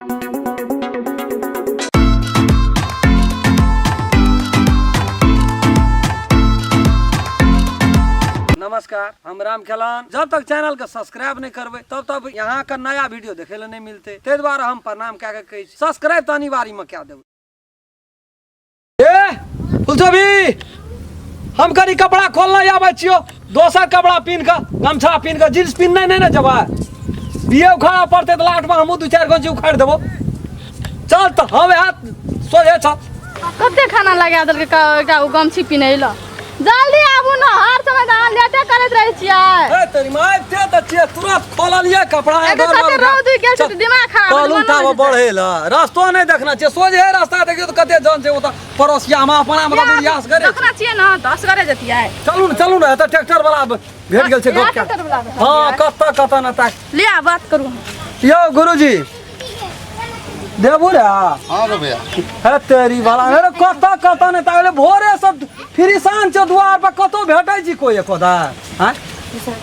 नमस्कार, हम राम खेलान। जब तक चैनल के सब्सक्राइब नहीं करबे तब तक यहाँ के नया वीडियो देखे ले नहीं मिलते, ते द्वारा हम प्रणाम कए के कहै छी, सब्सक्राइब तऽ अनिवार्य में कए देबै। ए फुलचोभी, हम कनी कपड़ा खोलना आबै छियो, दोसर कपड़ा पिन के, गमछा पिन के, जींस पिन नहीं ने जेबै। बिये उखाड़ा पड़तै तऽ लाटमे हमहूँ दू चारि गो उखाड़ि देबो। चल तऽ हम यहाँ सोझे चल। कते खाना लगा देलकै एकटा ओ गमछी पिन्है लए। जल्दी आबू ने, हर समय तऽ अहाँ लेटे करैत रहै छियै। ए तेरी माय, ते तऽ छियै तुरंत खोललियै कपड़ा, एते इधर कते उधर। रौद उगि गेल छै तऽ दिमाग खराब कहलहुँ मनो ताबे नहि छै। बढ़ै लए रस्तो नहि देखना छियै, सोझे रास्ता देखियौ तऽ कते जन छै ओतऽ पड़ोसिया मे, अपना मे तऽ बुढ़िया असगरे छै। देखना छियै ने तऽ असगरे जतियै। चलू ने, चलू ने, एतऽ ट्रैक्टर वाला भेट गेल छै गप इएह ट्रैक्टर वाला भेट हँ, कतऽ कतऽ ने ताक। लिअ बात करू। यौ गुरुजी, देबू रे? हाँ रे भैया। हे तेरी वाला, हे रे कतऽ कतऽ ने ताकले, भोरे सब फ्रीसान छै दुआर पर, कतौ भेटै छी कोइ एकोदा? आँय?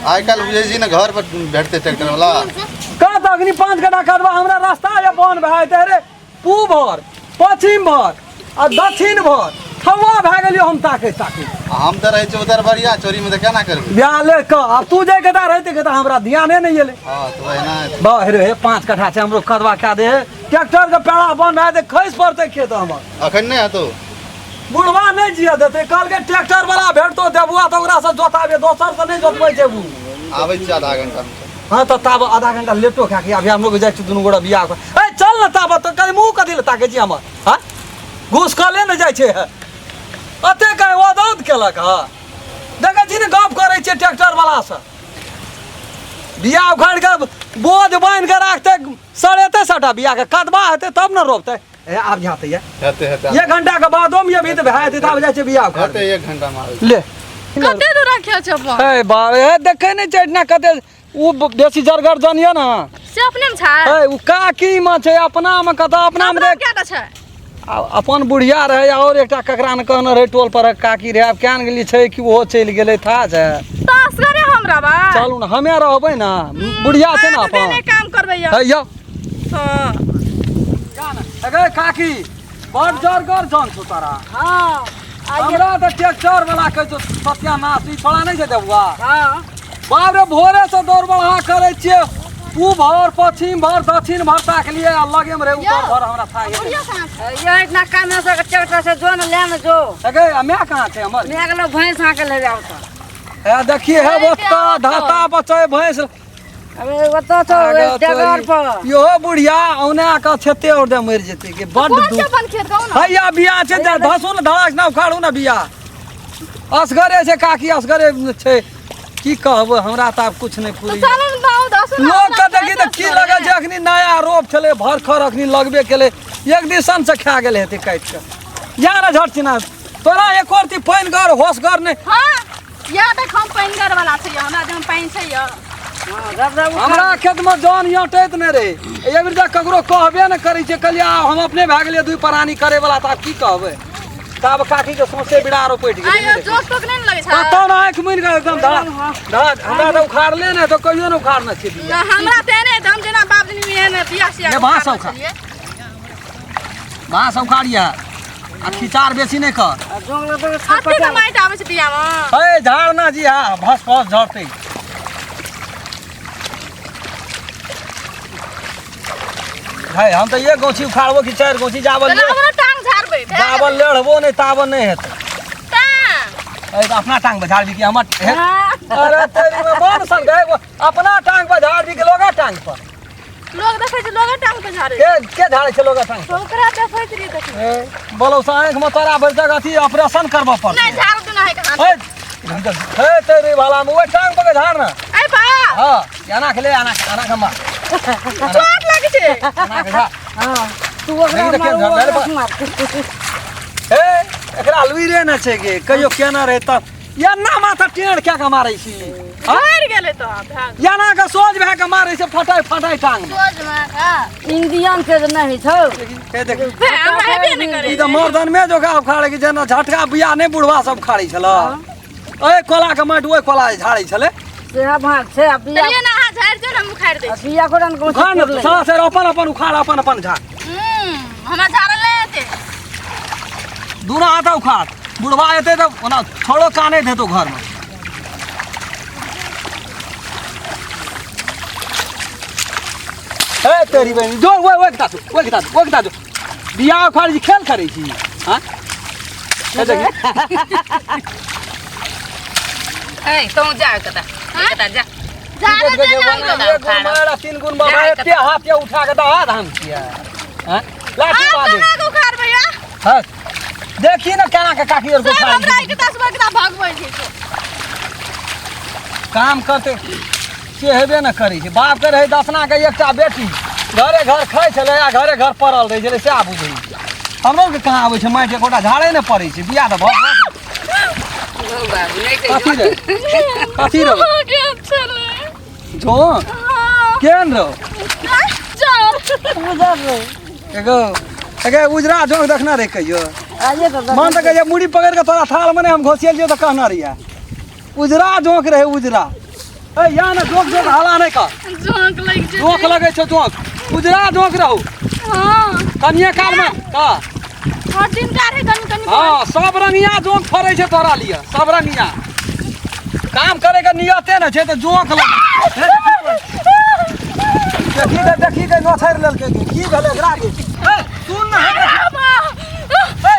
आइ काल्हि बुझै छी ने घर पर भेटतै ट्रैक्टर वाला। कत अखनी 5 कट्ठा कदबा हमरा रास्ता ये बन भए जेतै रे, पूब भर, पश्चिम भर आ दक्षिण भर ठौआ भए गेलियो हम ताकै ताकै। आ हम तऽ रहै छी उधर बढ़िया चोरी में, तऽ केना करबै? बियाह ले कऽ आब तू जाय कता रहते कता हमरा ध्याने नहि एलै। हाँ तऽ ओहिना हेतै। बा हे रे, हे 5 कट्ठा छै हमरो, कदबा कए दे, ट्रैक्टर के पेड़ा बंद भए जेतै, खसि पड़तै खेत हमर। अखन नहि हेतौ। बुढ़वा नहि जिय देतै, कहलकै ट्रैक्टर वाला भेटतो देबुआ तऽ ओकरा से जोताबे, दोसर से नहि जोतबै जेबू। आबै छी आधा घंटा में। हाँ तऽ ताब आधा घंटा लेटो खा के अभी हम लोग जाइ छी दुनू गोरा बियाह कर। ए चल ने ताब, तऽ कनि मुँह कथी लए ताकै छी हमर? हाँ घूस कले ने जाइ छै, हे अते कहीं वदौत केलक। हँ देखै छी ने गप करै छियै ट्रैक्टर वाला से, बिया उखाड़ि के बोझ बान्हि के राखतै, सड़ेतै सबटा बिया के, कदबा हेतै तब ने रोपतै। ए आब जाते ये हेतै हेतै, 1 घंटा के बादो में अभी तऽ भए जेतै, तब जाइ छै बिया उखाड़ हेतै 1 घंटा में आबै। ले कते दूर रखे छै अपन? हे बाप हे, देखै नहि छै एहिठिना कते ओ बेसी जरगर जन यऽ ने। से अपने में छै? हे ओ काकी में छै, अपना में कतऽ, अपना में अपना देख। क्या छै? आ अपन बुढ़िया रहै और एकटा ककरा ने कहने रहै टोल पर काकी रहै, आब केहन गेली छै कि ओहो चलि गेलै था छै। तऽ असगरे हम रहबै? चलू ने, हमे रहबै ने, बुढ़िया छै ने अहाँ तऽ अपन। नहि काम करबै यौ। हे यौ। हँ। अगे काकी, बड़ जरगर जन छौ तोरा। हाँ, हमरा तऽ ट्रैक्टर वाला कहै छौ सत्यानाश, ई छोड़ा नहि छै देबुआ। हाँ। बाप रे, भोरे से दौड़ बढ़ा करै छियै, पू भर पश्चिम भर दक्षिण भर ताकलियै आ लगे मे रहे उत्तर भर हमरा था हेतै। बुढ़िया कहाँ छै? ये इतना काम है सर, ट्रैक्टर से जो न ले न जो। अगे, आ my कहाँ छै हमर? मैं गेलो भैंस हाँके ले जाओ तो। हे देखिए, हे अरे ओतऽ क्या धाता बचै भैंस। अबे ओतऽ तो आगे डगर तोरी। पर। इहो बुढ़िया औना के छेते और दे मरि जेतै के बड कोन छै दुख। अपन खेत कहू ने? हैया बिया छै, जा धसू ने धड़ाक ना उखाड़ू ने बिया। असगरे छै काकी, असगरे छै, की कहबै, हमरा तऽ आब कुछ नहि तऽ फुरैया। चलू ने दाऊ, दसू ने लोक के हमरा देखी तऽ की भैंस लगै छै, असगरे। अखनी नया रोप छलै, भरखर अखनी लगबे केलै, एक दिसन से खा गेल हेतै काटि के। या ने झट चिना तोरा एको रत्ती पानिगर होशगर नहि। हाँ, या देख हम पानिगर वाला छै, हमरा देह में पानि छै यौ। हाँ, रब रब उठा। हमरा खेत में जन अटैत नहि रहै, एहि बेर तऽ ककरो कहबे नहि करै छियै, कहलियै आब हम अपने भए गेलियै दुइ प्राणी करे वाला, तऽ आब की कहबै। तब काकी के सौंसे बिरार उपटि गेलै। आइ जोक तोक नहि ने लगै छै? कतौ ने आँखि मुनि कऽ एकदम धड़ा धड़ा, हमरा तऽ उखाड़ले नहि तऽ कहियो नहि उखाड़ने छियै बिया। ना, हमरा तऽ एने हम जेना बाप दिन में एने बिया सिया ने, बाँस उखाड़ने उखाड़। छलियै। बाँस उखाड़िए आ खिचार बेसी नहि कर। आ जोंग लगतौ तऽ अते तऽ छटपटा। माटि आबै छै बिया में। हे झाड़ ना जी, हा भस भस झड़तै। है हम तऽ एक गोछी उखाड़बो कि 4 गोछी जाबल तऽ हमरो टांग झाड़बै, भए जाबल गेलै। लेढ़बो नहि ताबल नहि हेतै। टांग। ए, तऽ अपना टांग पर झाड़बी कि हमर? हे, अरे तेरी में मन सन गए, अपना टांग पर झाड़बी कि लोगा टांग पर? लोग देखै छै लोगे टांग पे झाड़ै। के झाड़ै छै लोगा टांग पर? ओकरा देखैत रहियै देखै। ए, बोलो से आँखि में तोरा भरि तक अथी ऑपरेशन करबऽ पड़तै। नहि झाड़ू तऽ नहि हाथ। हे, हे तेरी वाला में ओहि टांग पर के झाड़ ना। ए बा। हाँ, एना के ले, एना एना के मार। चोट लागै छै। एना के झाड़। हाँ, तू ओकरा नहीं मार, देखियौ, ओ झाड़ ओकरा पर। मार। हे, एकरा लुइरे ने छै गे, कहियो केना रहे तब। एना माथा टेढ़ क्या के मारै छी? हाँ? झड़ि गेलै तऽ भए गेलै। एना के सोझ भए के मारै छै, फटाइ फटाइ टांग में। सोझ मे का। इंडियन के जे नहि छौ। हे देख। हे, हमरा हेबे नहि करै। ई तऽ मर्दन में जोका उखाड़े के जेना झटका बिया नहि बुढ़वा सब उखाड़ै छल। ओहि कोला के माटि ओहि कोला झाड़ै छलै। सेहा भाग छै आ बिया। चलिए ना, अहाँ झाड़ि दियौ ने। हम उखाड़ दै छी। बिया कोड़ा ने गमछी उखाड़ ने पुरलै। साला सर अपन अपन उखाड़, अपन अपन झाड़। हमरा झाड़ल नहि हेतै। दूना हाथ उखाड़, बुढ़वा एतै तऽ ओना छोड़ो कानैत हेतौ घरमे। ए तेरी बहिन जो ओइ ओइ कता ओइ कता ओइ कता जो बियाह उखाड़ छी खेल करै छी। हाँ ए देखी। ए तू जा कता कता जा। झाड़ल दे ना। एक गुण मारा, तीन गुण बाबा एते हाथ के उठा के दहा धाम छियै। हाँ लाठी आब बाजे। केना के उखाड़बै या? हाँ देखी ना केना के काकी और सब उखाड़। हमरा एक दस बगरा भगबै छै। काम करते से हेबे न करै छै। बाप के रहै दसना के एकटा बेटी घरे घर खाइ छलै आ घरे घर पड़ल रहै छलै, सएह बुझै छै। हमरो के कहाँ आबै छै माटि एकोटा झाड़े नहि पड़ै छै। बियाह तऽ भऽ बाबू नहीं कथी रे कथी रौ जो केहन रौ उजर रे। एगो एगे उजरा जोंक देखना रे कहियो। आइए तऽ मन तऽ कहै मुड़ी पकड़ि कऽ तोरा थाल मे हम घोसियल तऽ कहना रहिया उजरा जोंक रहे उजरा। ए या ने जोंक जोंक हाला नहि कर। जोंक लागि जेतै। जोंक लगै छौ जोंक, उजरा जोंक रहू। हाँ कनिये काल मे का हर दिन का रहे कनी कनी। हाँ सब रंगिया जोंक फरै छै तोरा लिए, सब रंगिया। काम करे के नियते ने छै तऽ जोंक लगै। देखी के देखी के नोछारि लेलकै के की भेलै एकरा के? ए सुन ने ए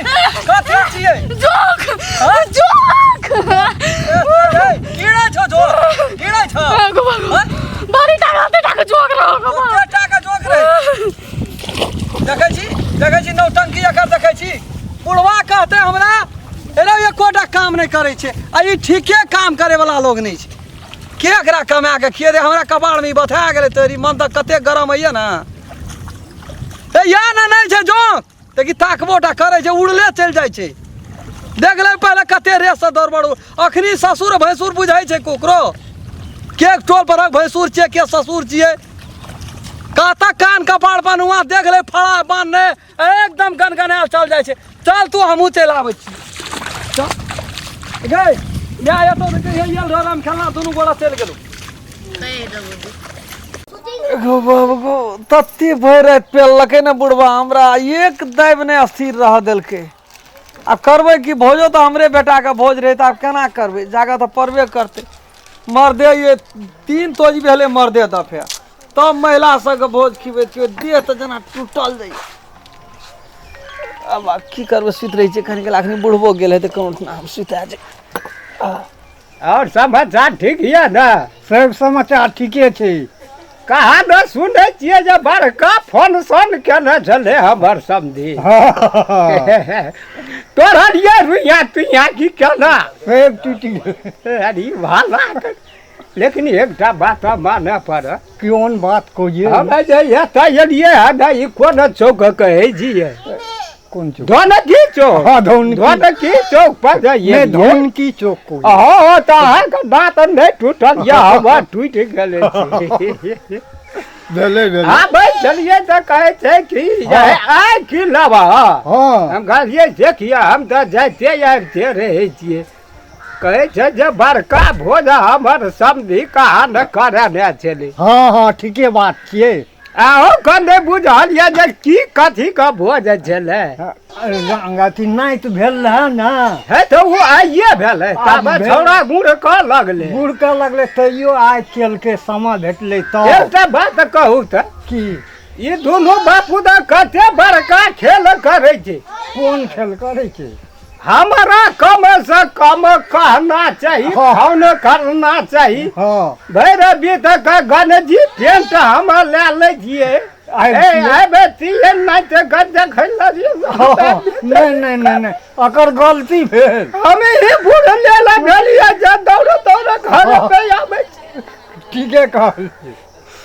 कथी छियै? जोंक जोंक कीड़े छौ जोंक, कीड़े छौ। बड़ी टाका टाका जोंक रहो। ओते टाका जोंक रहे। देखै छी देखै छी नौटंकी एकर देखै छी। बुढ़वा कहते हमरा एरो एकोटा काम नहि करै छै आ ई ठीके काम करे वाला लोग नहि छै। के एकरा कमा के खिए दे? हमरा कपार में ई बथा गेलै तोरी मन तऽ कते गरम होइए ने। ए या ने नहि छै जोंक देखी ताकबोटा करै छै उड़ले चलि जाइ छै। देख ले पहिले कते रेससँ दौड़बड़। अखनी ससुर भैंसुर बुझै छै ककरो के टोल परक भैंसुर छियै के ससुर छियै। कतऽ कान कपार बनुआ देख ले फड़ा बान्हने एकदम गनगनायल चल जाइ छै। चल तू हमहूँ चलि आबै छी। चल गै माय एतौ तऽ कहियै आयल रह खेलना दुनू गोरा चलि गेलहुँ। गो बाबू गो तते भरि राति पेलकै ने बुढ़बा हमरा एक दाबि नहि स्थिर रह देलकै। आब करबै की? भोजो तऽ हमरे बेटाके भोज रहै तऽ आब केना करबै? जागऽ तऽ पड़बे करतै। मर्दे ये तीन तोज भेलै मर्दे दफे तब महिला सबके भोज खिबै छियै। देह तऽ जेना टूटल जाइए। आब की करबै सुति रहै छियै कनि काल। अखनी बुढ़बो गेल है तऽ कोनो हम सुता जाइ। और समाचार ठीक यऽ ने? सब समाचार ठीके छै। कहाँ न सुनै छियै जे बड़का फोन सोन केने छलै हमर समधी। तोहर ये रुइया तुइया की केना सब टूटि गेल। अरे भाला। लेकिन एकटा बात मानऽ पड़त। कोन बात कहिए? हम जे एतऽ एलियै हँ ने ई कोन चौक कहै छियै? कोन चौक? धोनकी चौक। हाँ धोनकी। धोनकी चौक पर जे नहि धोनकी चौक को। हँ तऽ अहाँके दाँत नहि टूटल यऽ हमर टूटि गेलै। भेलै भेलै। हाँ भाई चलिए तऽ कहै छै कि आइ की लेबह? हाँ हम कहलियै देखिए हम तऽ जाइते आबिते रहै छियै। कहै छै जे बड़का भोज हमर समधी कहाँ ने करेने छलै। हाँ हाँ ठीके बात छियै। अहूँ के नहि बुझल यऽ जे की कथी के भोज छलै? अथी नाति भेल रहै ने। हे तऽ ओ आइए भेलै तब छौड़ा गुड़ कऽ लगलै। गुड़ कऽ लगलै तैयो आइ केलकै समा भेटलै तब। एकटा बात कहू तऽ की? ई दुनू बापू तऽ कते बड़का खेल करै छै। कोन खेल करै छै? हमरा कम से कम कहना चाही फोन करना चाही। हाँ भैरवी तक गणजी पेंट हम लए लै छियै। नहीं नहीं नहीं नहीं अकर गलती भेल। हम ही बूढ़ ले भेलियै जे दौड़ दौड़ घर पे आबै छी। ठीके कहलियै।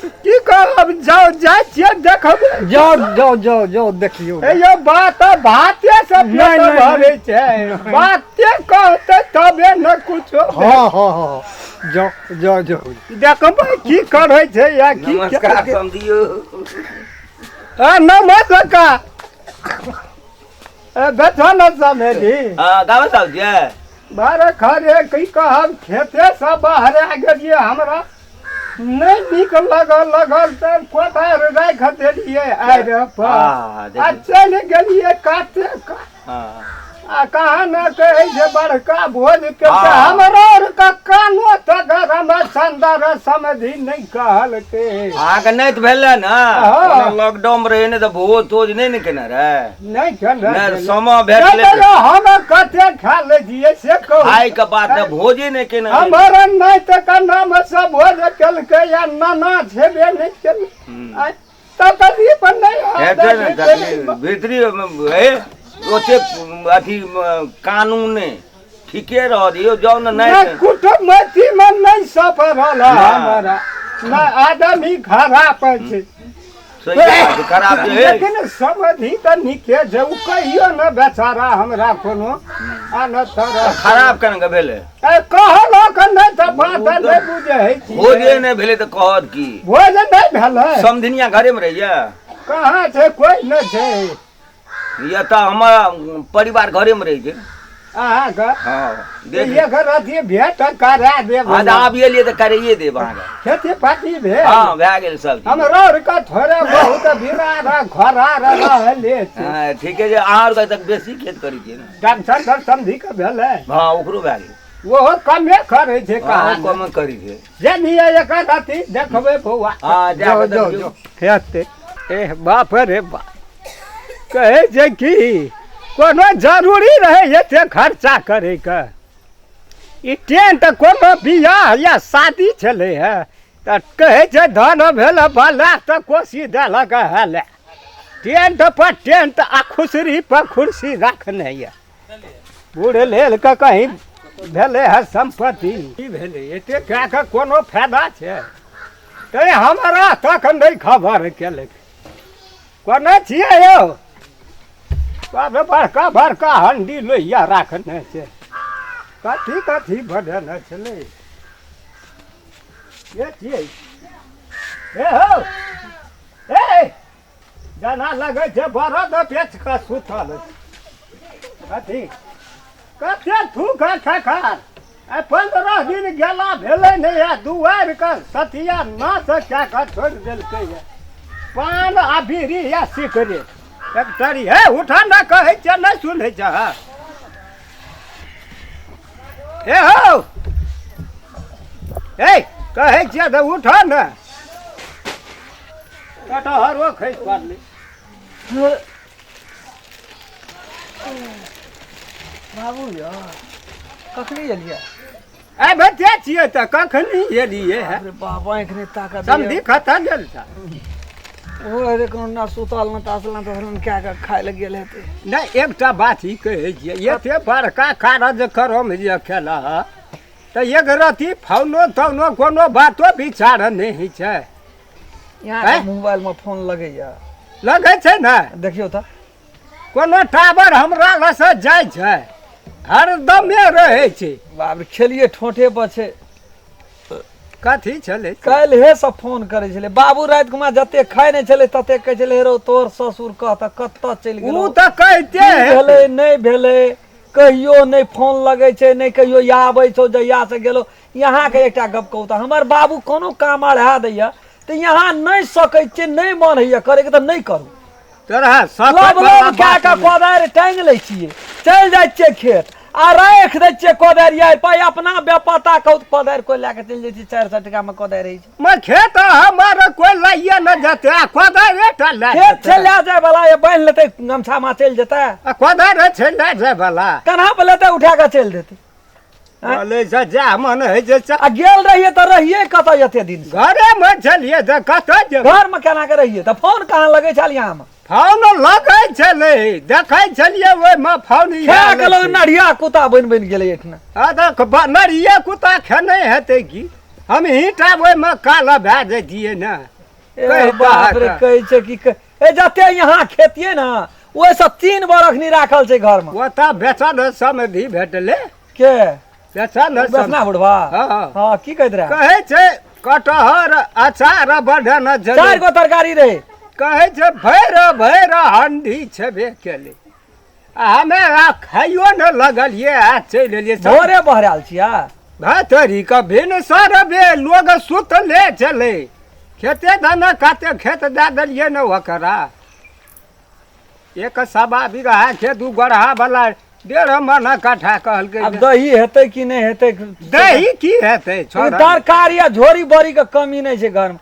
की कहब? जाउ जाइ छियै देखबै। जाउ जाउ जाउ जाउ देखियौ। यो बात भाते से पेट भरै छै। बाते कहतै तबे ने कुछो। हाँ हाँ हाँ जाउ जाउ जाउ देखबै की करै छै या की। नमस्कार समधियो। नमस्कार। बैठो न समधी। हाँ गाँव साहब जी। बारे खरे की कहब खेते से बाहर आ गेलियै हमरा। नहि नीक लगल लगल तऽ कोदारि राखि देलियै आड़ि पर आ, आ देखियौ। चलि गेलियै काते कात हँ आ कहाँ न कहै छै बड़का भोज के हाँ। हमरो आरके कानो तक रामचंद्र समधि नहि कहलकै अहाँके नहि तऽ भेलै ने हाँ। ओना लॉकडाउन रहै ने तऽ भोज तोज नहि ने केने रहै नहि केने नहि समय भेटलै नहि तऽ हम कते खा लै छियै से कहू खायके बात तऽ भोजे नहि केने रहै। हमर नहि तऽ के नाम से भोज केलकै या नाना छेबे नहि केलकै आँय, तऽ कथी पर नहि हेतै ने तखनी भीतरी हे ओते अथी कानून नहि ठीके रह दियौ जाउ ने नहि नहि कुटुमैतीमे नहि सफर रहल ना। हमरा नहि आदमी खराब छै सही बात छै, खराब छै हे। लेकिन समधि तऽ नीके छै ओ कहियो ने बेचारा हमरा कोनो आ न तरह खराब केना के भेलै ए, कहलक नहि तऽ बात नहि बुझै छियै। भोजे नहि भेलै तऽ कहत की भोज नहि भेलै समधिनिया घरेमे रहैया कहाँ छै कोइ नहि छै या तऽ हमर परिवार घरेमे रहै छै अहाँके हँ देख एक रति भेट करा देब हँ तऽ आब एलियै तऽ करैए देब अहाँके खेती पाती भेल हँ भए गेल सब चीज। हमरो आरके थोड़े बहुत बिरार घरार रहले छै हँ ठीके छै अहाँ आरके तऽ बेसी खेत करै छियै ने डॉक्टर समझी के भेलै हँ ओकरो भए गेल ओहो कमे करै छै हँ कहाँ कमे करै छै जे निये एकर अथी देखबै बौआ हँ, जा जो कऽ जो देखियौ। जो हेतै एह बाप रे बाप कहै छै कि कोनो जरूरी रहै एते खर्चा करैके ई टेंट कोनो बियाह या शादी छलै हे तऽ कहै छै धन भेल भला तऽ कोसी देलक हेले टेंट पर टेंट आ खुसरी पर खुर्सी रखने यऽ बूढ़ लेल के कहीं भेलै हे सम्पत्ति की भेलै एते कए कऽ कोनो फायदा छै तैँ हमरा तक नहि खबर केलक कोना छियै यौ बाप रे बड़का बड़का हंडी लोहिया राखने छै कथी कथी बढ़ेने छलै के छियै ए हौ ए जेना लगै छै बरद बेच कऽ सुतल कथी कते थूक खखार आइ 15 दिन गेला भेलै नहि आ दुआरिके सतिया नाच कए कऽ छोड़ि देलकै ये पान आ बीड़ी या सिगरेट फैक्टरी हे उठा ने कहै छियै नहि सुनै छह हे हौ हे कहै छियै तऽ उठऽ ने कटहरो खसि पड़लै बाबू यौ कखनी एलियै आइ बच्चे छियै तऽ कखनी एलियै हे अरे बाबा आँखि नहि ताकत समधी कतऽ गेल छ ओ रे कोनो ना सुतल ना तासल ना तसल कए कऽ खाय लए गेल हेतै नहि एकटा बात ई कहै छियै एते बड़का कारज करम जे खेला तऽ एक रति फौनो तौनो कोनो बातो विचार नहि होइ छै यहाँ मोबाइल में फोन लगैया लगै छै ने देखियौ तऽ कोनो टावर हमरा लग जाइ छै हरदमे रहै छै बाप रे खेलिए ठोंठे पर छै कथी छलै काल्हिए से फोन करै छलै बाबू राति कुमा जते खाइ नहि छलै तते कहै छलै हेरो तोहर ससुर कह तऽ कतऽ चलि गेलौ ओ तऽ कहिते की हेतै। भेलै नहि भेलै कहियो नहि फोन लगै छै नहि कहियो आबै छौ जहिया से गेलो यहाँके एकटा गप कहू तऽ हमर बाबू कोनो काम अढ़ा दैया तऽ यहाँ नहि सकै छियै नहि मन होइया करैके तऽ नहि करू तोरा सकै लब बला लब कए बात कऽ नहि। कोदारि टाँगि लै छियै चलि जाइ छियै खेत आ राखि दै छियै कोदारि आइ पाइ अपना बेपता कहू तऽ कोदारि कोइ लए कऽ चलि जाइ छै 400 टाकामे कोदारि होइ छै मैं खेत हमर कोइ लैये न जेतै आ कोदारि टा लए खेत जेतै। छै लए जाय वाला ये बान्हि लेतै गमछामे चलि जेतै आ कोदारि छै लए जाय वाला कन्हा पर लेतै उठा कऽ चलि देतै बोलै छै जा मन होइ छै से आ गेल रहियै तऽ रहियै कतऽ एते दिन से घरेमे छलियै तऽ कतऽ जेबै घरमे केना के रहियै तऽ फोन कहाँ लगै छल यहाँमे फोन लगै छलै देखै छलियै ओहिमे फोन खा गेलौ नढ़िया कुत्ता बनि बनि गेलै एहिठिना आ तऽ नरिये कुत्ता खेने हेतै की हम हीटा ओहिमे काल भए जैतियै ने ए कहि बाप रे दहक। कहै छै कि ए जते यहाँ खेतियै ने ओहिसँ 3 बरख नहि राखल छै घरमे ओतऽ बेचल समधि भेटलै के बेचल बेसना बुढ़वा हँ। हँ की कहैत रहै कहै छै कटहर अचार बढ़न छलै 4 गो तरकारी रहै कहै छै भरि भरि हंडी छेबे केलै आ हमे आ खाइयो ने लगलियै आ चलि एलियै भोरे बहरायल छियै भातरी के भिनसर बे लोग सुतले छलै खेते धन काते खेत दए देलियै ने ओकरा 1.25 बीघा खेत दू गोरहा वाला 1.5 मन कट्ठा कहलकै आब दही हेतै कि नहि हेतै दही की हेतै छोड़ तरकारी आ झोरी बड़ी के कमी नहि छै घरमे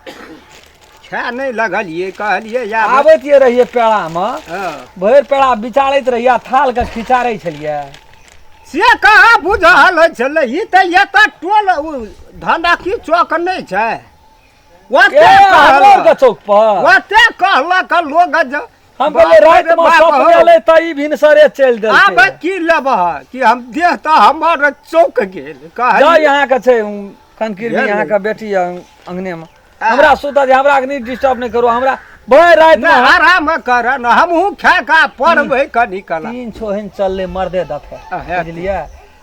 खा नहि लगलियै कहलियै या आबैत ये रहियै पेड़ामे हँ। भरि पेड़ा बिचारैत रहियै आ थाल के खिचारै छलियै से कहाँ बुझल होइ छलै ई तऽ एतऽ टोल धनकी चौक नहि छै ओते ए, हमरो कहलक के चौक पर ओते कहलक लोग जे हम कहलियै बाप रे रातिमे बाप सप हौ। गेलै तऽ ई भिनसरे चलि आब देलकै की लेबह कि हम देह तऽ हमर चौक गेल जाउ कहलियै अहाँके छै कनकिरबी गेल। अहाँके बेटी यऽ अंगनेमे हमरा सुतऽ दे हमरा नहि डिस्टर्ब नहि करू हमरा भरि रातिमे नहि आराम कर न हमहूँ खा कऽ पढ़बै कनि कला 3 छोहन चललै मर्दे दफे अहे। बुझलियै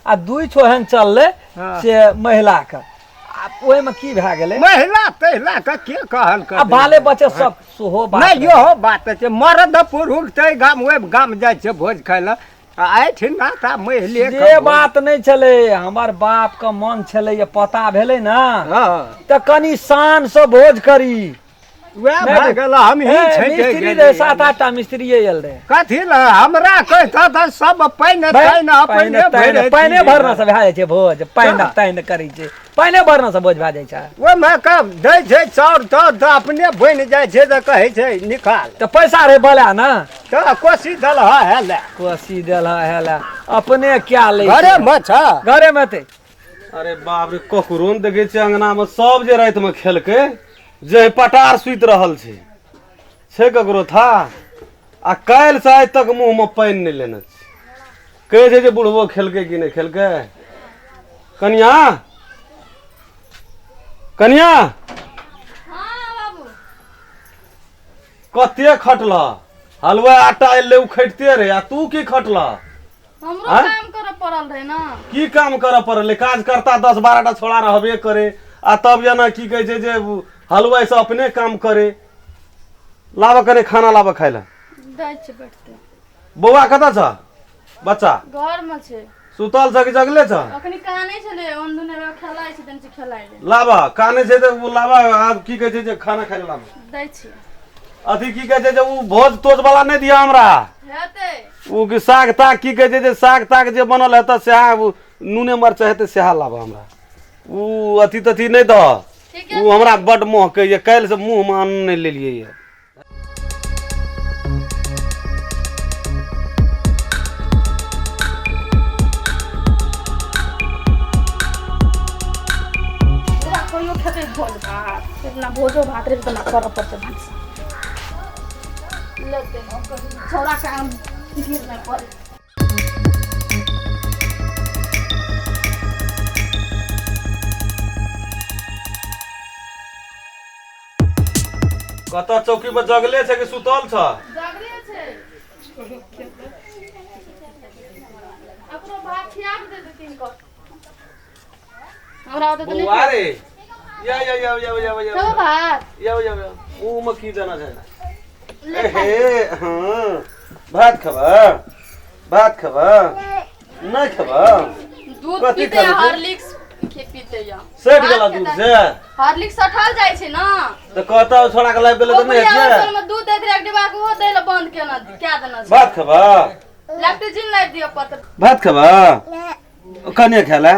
आ 2 छोहन चललै हँ। से महिलाके आ ओहिमे की भए गेलै महिला तहिला के के कहलकै आ बाले बच्चे सब सेहो बात नहि रहै। इहो बात छै मर्द पुरुष तऽ गाम ओहि गाम जाइ छै भोज खाय लए आ एहिठिना तऽ महिले के से भोज। बात नहि छलै हमर बाप के मन छलै जे पता भेलै ने हँ तऽ कनि शान से भोज करी वएह नहि भए रे। गेल हमही ए, छँटि मिस्त्री गेलियै। रहै 7-8 टा मिस्त्रीए आयल रहै कथी लए हमरा कहितऽ तऽ सब पानि तानि अपने भरि पानि भरना से भए जाइ छै भोज पानि तऽ। तानि करै छै पानि भरना से भोज भए जाइ छै ओहिमे के दै छै चाउर ताउर तऽ अपने बनि जाइ छै तऽ कहै छै निकाल तऽ पैसा रहै बला ने तऽ कोसी देलह हे ले कोसी देलह हे ले अपने क्या लै छै? घरेमे छ घरेमे हेतै अरे बाप रे ककरो ने देखै छियै अंगनामे सब जे रातिमे खेलकै जे पटार सुति रहल छै छै ककरो था आ काल्हि से आइ तक मुँहमे पानि नहि लेने छै कहै छै जे बुढ़बो खेलकै कि नहि खेलकै कनिया कनिया हाँ बाबू कते खटलह हलुआ आटा एलै ओ खटिते रहे आ तू की खटलह हमरो आँय? काम करऽ पड़ल रहे ना की काम करऽ पड़लै काज करता 10-12 टा छोड़ा रहबे करे आ तब जेना की कहै छै जे हलुआइ से अपने काम करे लाबऽ कने खाना लाबऽ खाय लए दै छै बैठते बौआ कतऽ छ बच्चा घर में छै सुतल छ कि जगले छ अखनी कानै छलै ओन दुने खेलाइ छै तनी छै खेलाइ ले लाबऽ कानै छै तऽ ओ लाबऽ आब की कहै छै जे खाना खाय लए लाबऽ दै छियै अथी की कहै छै जे ओ भोज तोज वाला नहि दिअ हमरा हेतै ओ कि साग ताग की कहै छै जे साग ताग जे बनल हेतै सएह ओ नूने मरचाइ हेतै सएह लाबऽ हमरा ओ अथी तथी नहि दह ठीक है ओ हमरा बड्ड मोहकैए काल्हिसँ मुँहमे अन्न नहि लेलियै यऽ ओकरा कहियो खेतै भोज भात इतना भोजो भात रहै तऽ करऽ पड़तै भानसा लेतै छौड़ा के आम गिर नहि पड़े कतऽ चौकी पर जगले छै कि सुतल छ जागले छै अपनो भात खिया के दे देथिन कर हमरा ओतऽ तऽ नहि बौआ रे या या या या या या खेबो भात या या या मुँह में की देना छै ले खा। हे हाँ भात खेबह भात खेबह नहि खेबह दूध कथी पीते खाबै छै? हॉर्लिक्स के पीते या सटि गेला दूध से हॉर्लिक्स सठल जाइ छै ना तऽ कहता छोड़ा के लाबि देले तऽ नहि ओकरे हेतियै में दूध दैत रहे एक डिब्बा के ओहो दै लए बंद केना कए देना छै भात खेबह लैक्टोजिन लाबि दिअ पड़तै भात खेबह कने खेला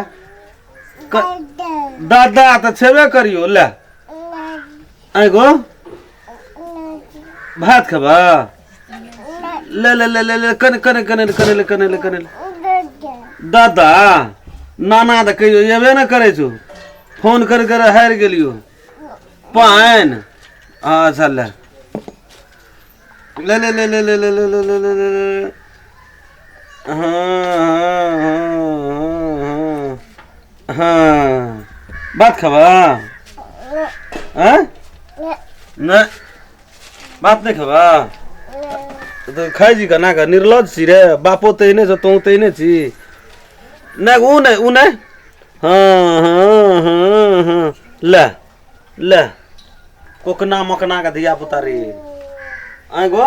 दादा तऽ छेबे करियो ले आइ गो भात खेबह ले ले ले ले ले कने कने कने कने ले कने ले कने ले दादा नाना तऽ कहियो एबे ने करै छौ फोन कर कर हारि गेलियो पानि अच्छा ले ले ले ले ले ले ले ले ले ले ले ले ले हाँ हाँ हाँ हाँ हाँ भात खेबह आँय नहि भात नहि खेबह तऽ खाइ छी केना कऽ निर्लज छी रे बापो तेहने छौ तोहूँ तेहने छी नहि ओ नहि ओ नहि हँ हँ हँ हँ ले ले कोकना मोकना के धिया पुता रे आँय गो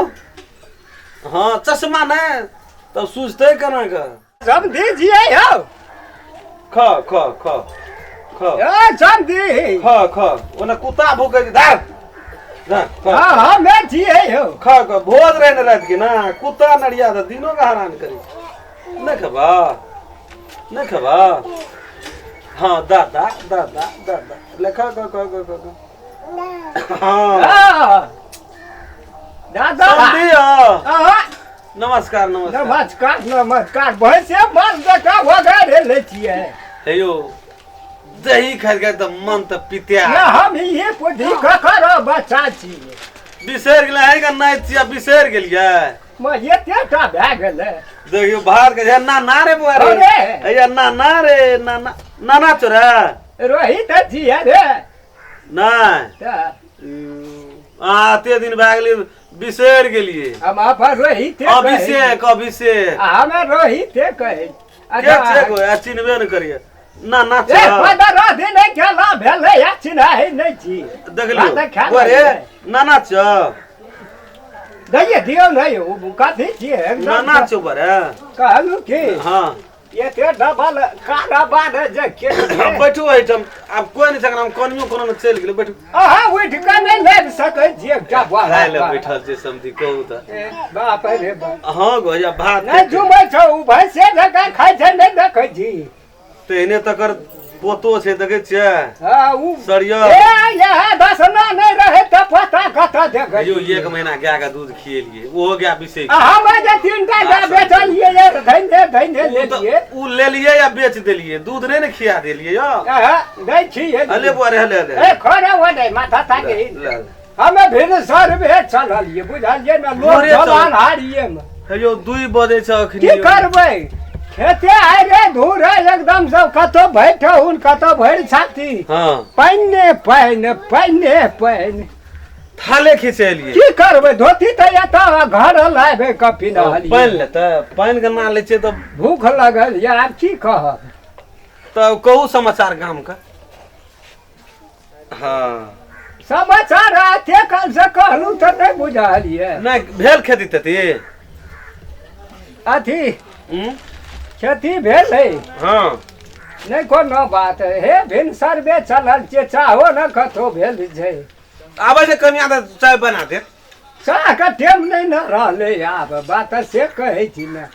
हँ चश्मा नहि तब सुझतै केना कऽ समझी छियै यौ ख ख ख ख ए समधी ख ख ओना कुत्ता भूकै छै धर धर ख हाँ हमे छियै यौ ख ख भोज रहे ने राति के ना कुत्ता नरिया तऽ दिनो के हरान करै छै नहि खेबा नहि खेबा हाँ दादा दादा दादा ले ख ख ख ख ख ख हाँ हाँ दादा समधी हो हाँ नमस्कार नमस्कार नमस्कार नमस्कार भैंसे माल जकाँ वगैरह लै छियै हे यौ दही खाइ के तऽ मन तऽ पितिया ना हम इहे बुद्धि ककर बच्चा छियै बिसरि गेलै है नहि छियै बिसरि गेलियै म एते टा भए गेलै देखियौ बाहर के जे ना ना रे बुआ रे अरे। हैया ना ना रे ना ना ना ना चोरा रोहित छियै रे नहि तऽ आ एते दिन भए गेलै बिसरि गेलियै हम अपन रोहिते कहै अभिषेक अभिषेक आ हमे रोहिते कहै के छै कोइ आ चिन्हबे नहि करियै ना ना ए 15 दिन नहि खेला भेलै आ चिन्है नहि छी देखलियौ भात खा बुआ रे लेलियै। ना ना छौ दैये दियौ ने यौ कथी छियै ना ना छौ बुआ रे कहलहुँ की हँ एते डबल कारोबार जे के बैठू एहिठाम आब कोइ नहि छै हम कनियो कोनो ने चलि गेलै बैठू अहाँ उठि कऽ नहि लाबि सकै छी एकटा बोरा खाय लए बैठल छै समधि कहू तऽ बाप रे बाप हँ गो या भात नहि झुमै छौ ओ भैंसे जकाँ खाइ छै नहि देखै छी तेहने तकर पोतो छै देखै छियै हँ ओ सरिया ए इएह दसना नहि रहै तऽ पता कतऽ देखै यौ एक महीना गाय के दूध खिएलियै ओहो गाय बिसै आ हम जे तीनटा गाय बेचलियै ये धैने धैने लेलियै ओ लेलियै या बेच देलियै दूध नहि ने खिया देलियै यौ अहाँ नहि छियै हले बुआ रे हले हले ए खोरे हो नहि माथा थाके ले ले। हमे भिन सर भे चललियै बुझलियै ने लोक भोरे चल- जवान हारिये मे हे यौ 2 बजे छै अखनी की करबै खेते आइ रे धूर है एकदम सब कतौ भरि कतौ भरि छाती हाँ पानि पानि पानि पानि थाले खिचेलियै की करबै धोती तऽ एतऽ घर लाबे कऽ पिन्हलियै पानि लेतै पानि के ना लै छियै तऽ भूख लगल यऽ आब की कहब तऽ कहू समाचार गाम के हाँ समाचार एते काल से कहलहुँ तऽ नहि बुझलियै नहि भेल खेती तेती अथी हम्म? खेती भेलै हाँ नहि कोनो बात हे भिनसरबे चलल छियै चाहो ने कतौ भेल छै आबै छै कनिया तऽ चाय बना देत चाहके टेम नहि ने रहलै आब बात से कहै छी ने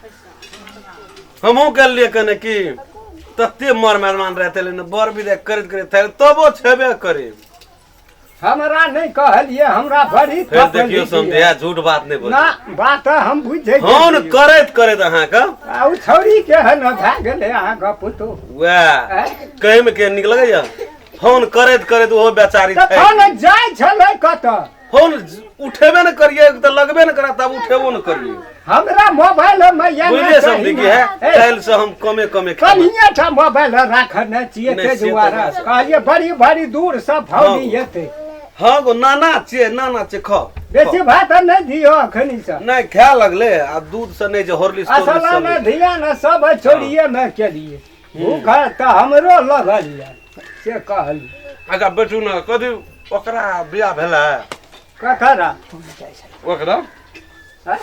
हमहूँ गेलियै कने की तते मर मेहमान रहते ने बर विदाई करैत करैत थाकि तबो छेबे करे हमरा नहि कहलियै हमरा बड़ी फेर देखियौ समझे झूठ बात नहि बोल ना बात हम बुझै फोन करैत करैत अहाँके आ ओ छौड़ी के है ने भए गेलै अहाँके पुतोहु वएह कहैमे के नीक लगैया फोन करैत करैत ओहो बेचारी तऽ फोन जाइ छलै कतऽ फोन उठेबे ने करिए तऽ लगबे ने करा तब उठेबो ने करिए हमरा मोबाइल में ये बुझलिए सब देखिए है काल्हि से हम कमे कमे खेबै। कनिए टा मोबाइल राखने छियै नहि, ताहि से तऽ दुआरे बात। कहलियै बड़ी बड़ी दूर से फौजी हँ। एतै हँ गो नाना छियै नाना छियै खाओ बेसी भात नहि दियौ अखनी से नहि खाय लगले आ दूध से नहि जे हॉर्लिक्स असल तोर्लिक्स सब मे धियान सब छोड़िए मे केलियै भूख तऽ हमरो लगल यऽ से कहलियै अच्छा बैठू ने कथी ओकरा बियाह भेलै ककरा ओकरा आँय?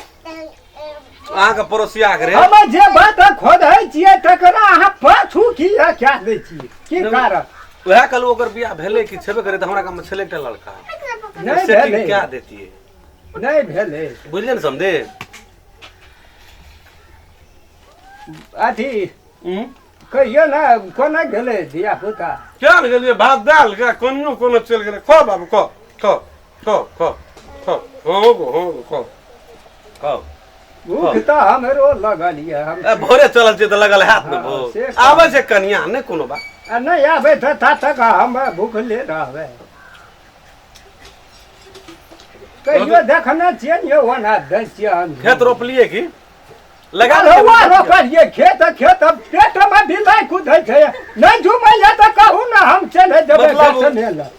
अहाँके पड़ोसिया के रे हम जे बात खोदै छियै तकरा अहाँ पाछू किया कए दै छियै की कारण वएह कहलहुँ ओकर बियाह भेलै कि छेबे करे तऽ हमरा गाममे छलै एकटा लड़का नहि सेटिंग भेलै कए देतियै नहि भेलै बुझलियै ने समझे अथी कहियो ने कोना गेलै धिया पुता क्या ने गेलियै भात दाल के कोनियो कोनो चलि गेलै खो बाबू खो खो खो खो खो हँ गो हँ गो खो खो भूख तऽ हमरो लगल यऽ हम ए, भोरे चलल छियै तऽ लगल हैत ने हँ, भोग से आबै छै कनिया नहि कोनो बात आ नहि आबै तऽ ता तक हम भूखले रहबै कहियो देखने छियै ने यौ ओना दै छियै हम खेत रोपलियै की लगा अल्हुआ रोपलियै खेत खेत पेट मे बिलाइ कुदै छै नहि झुमैया तऽ कहू ने हम चलि जेबै मतलब बेचने लए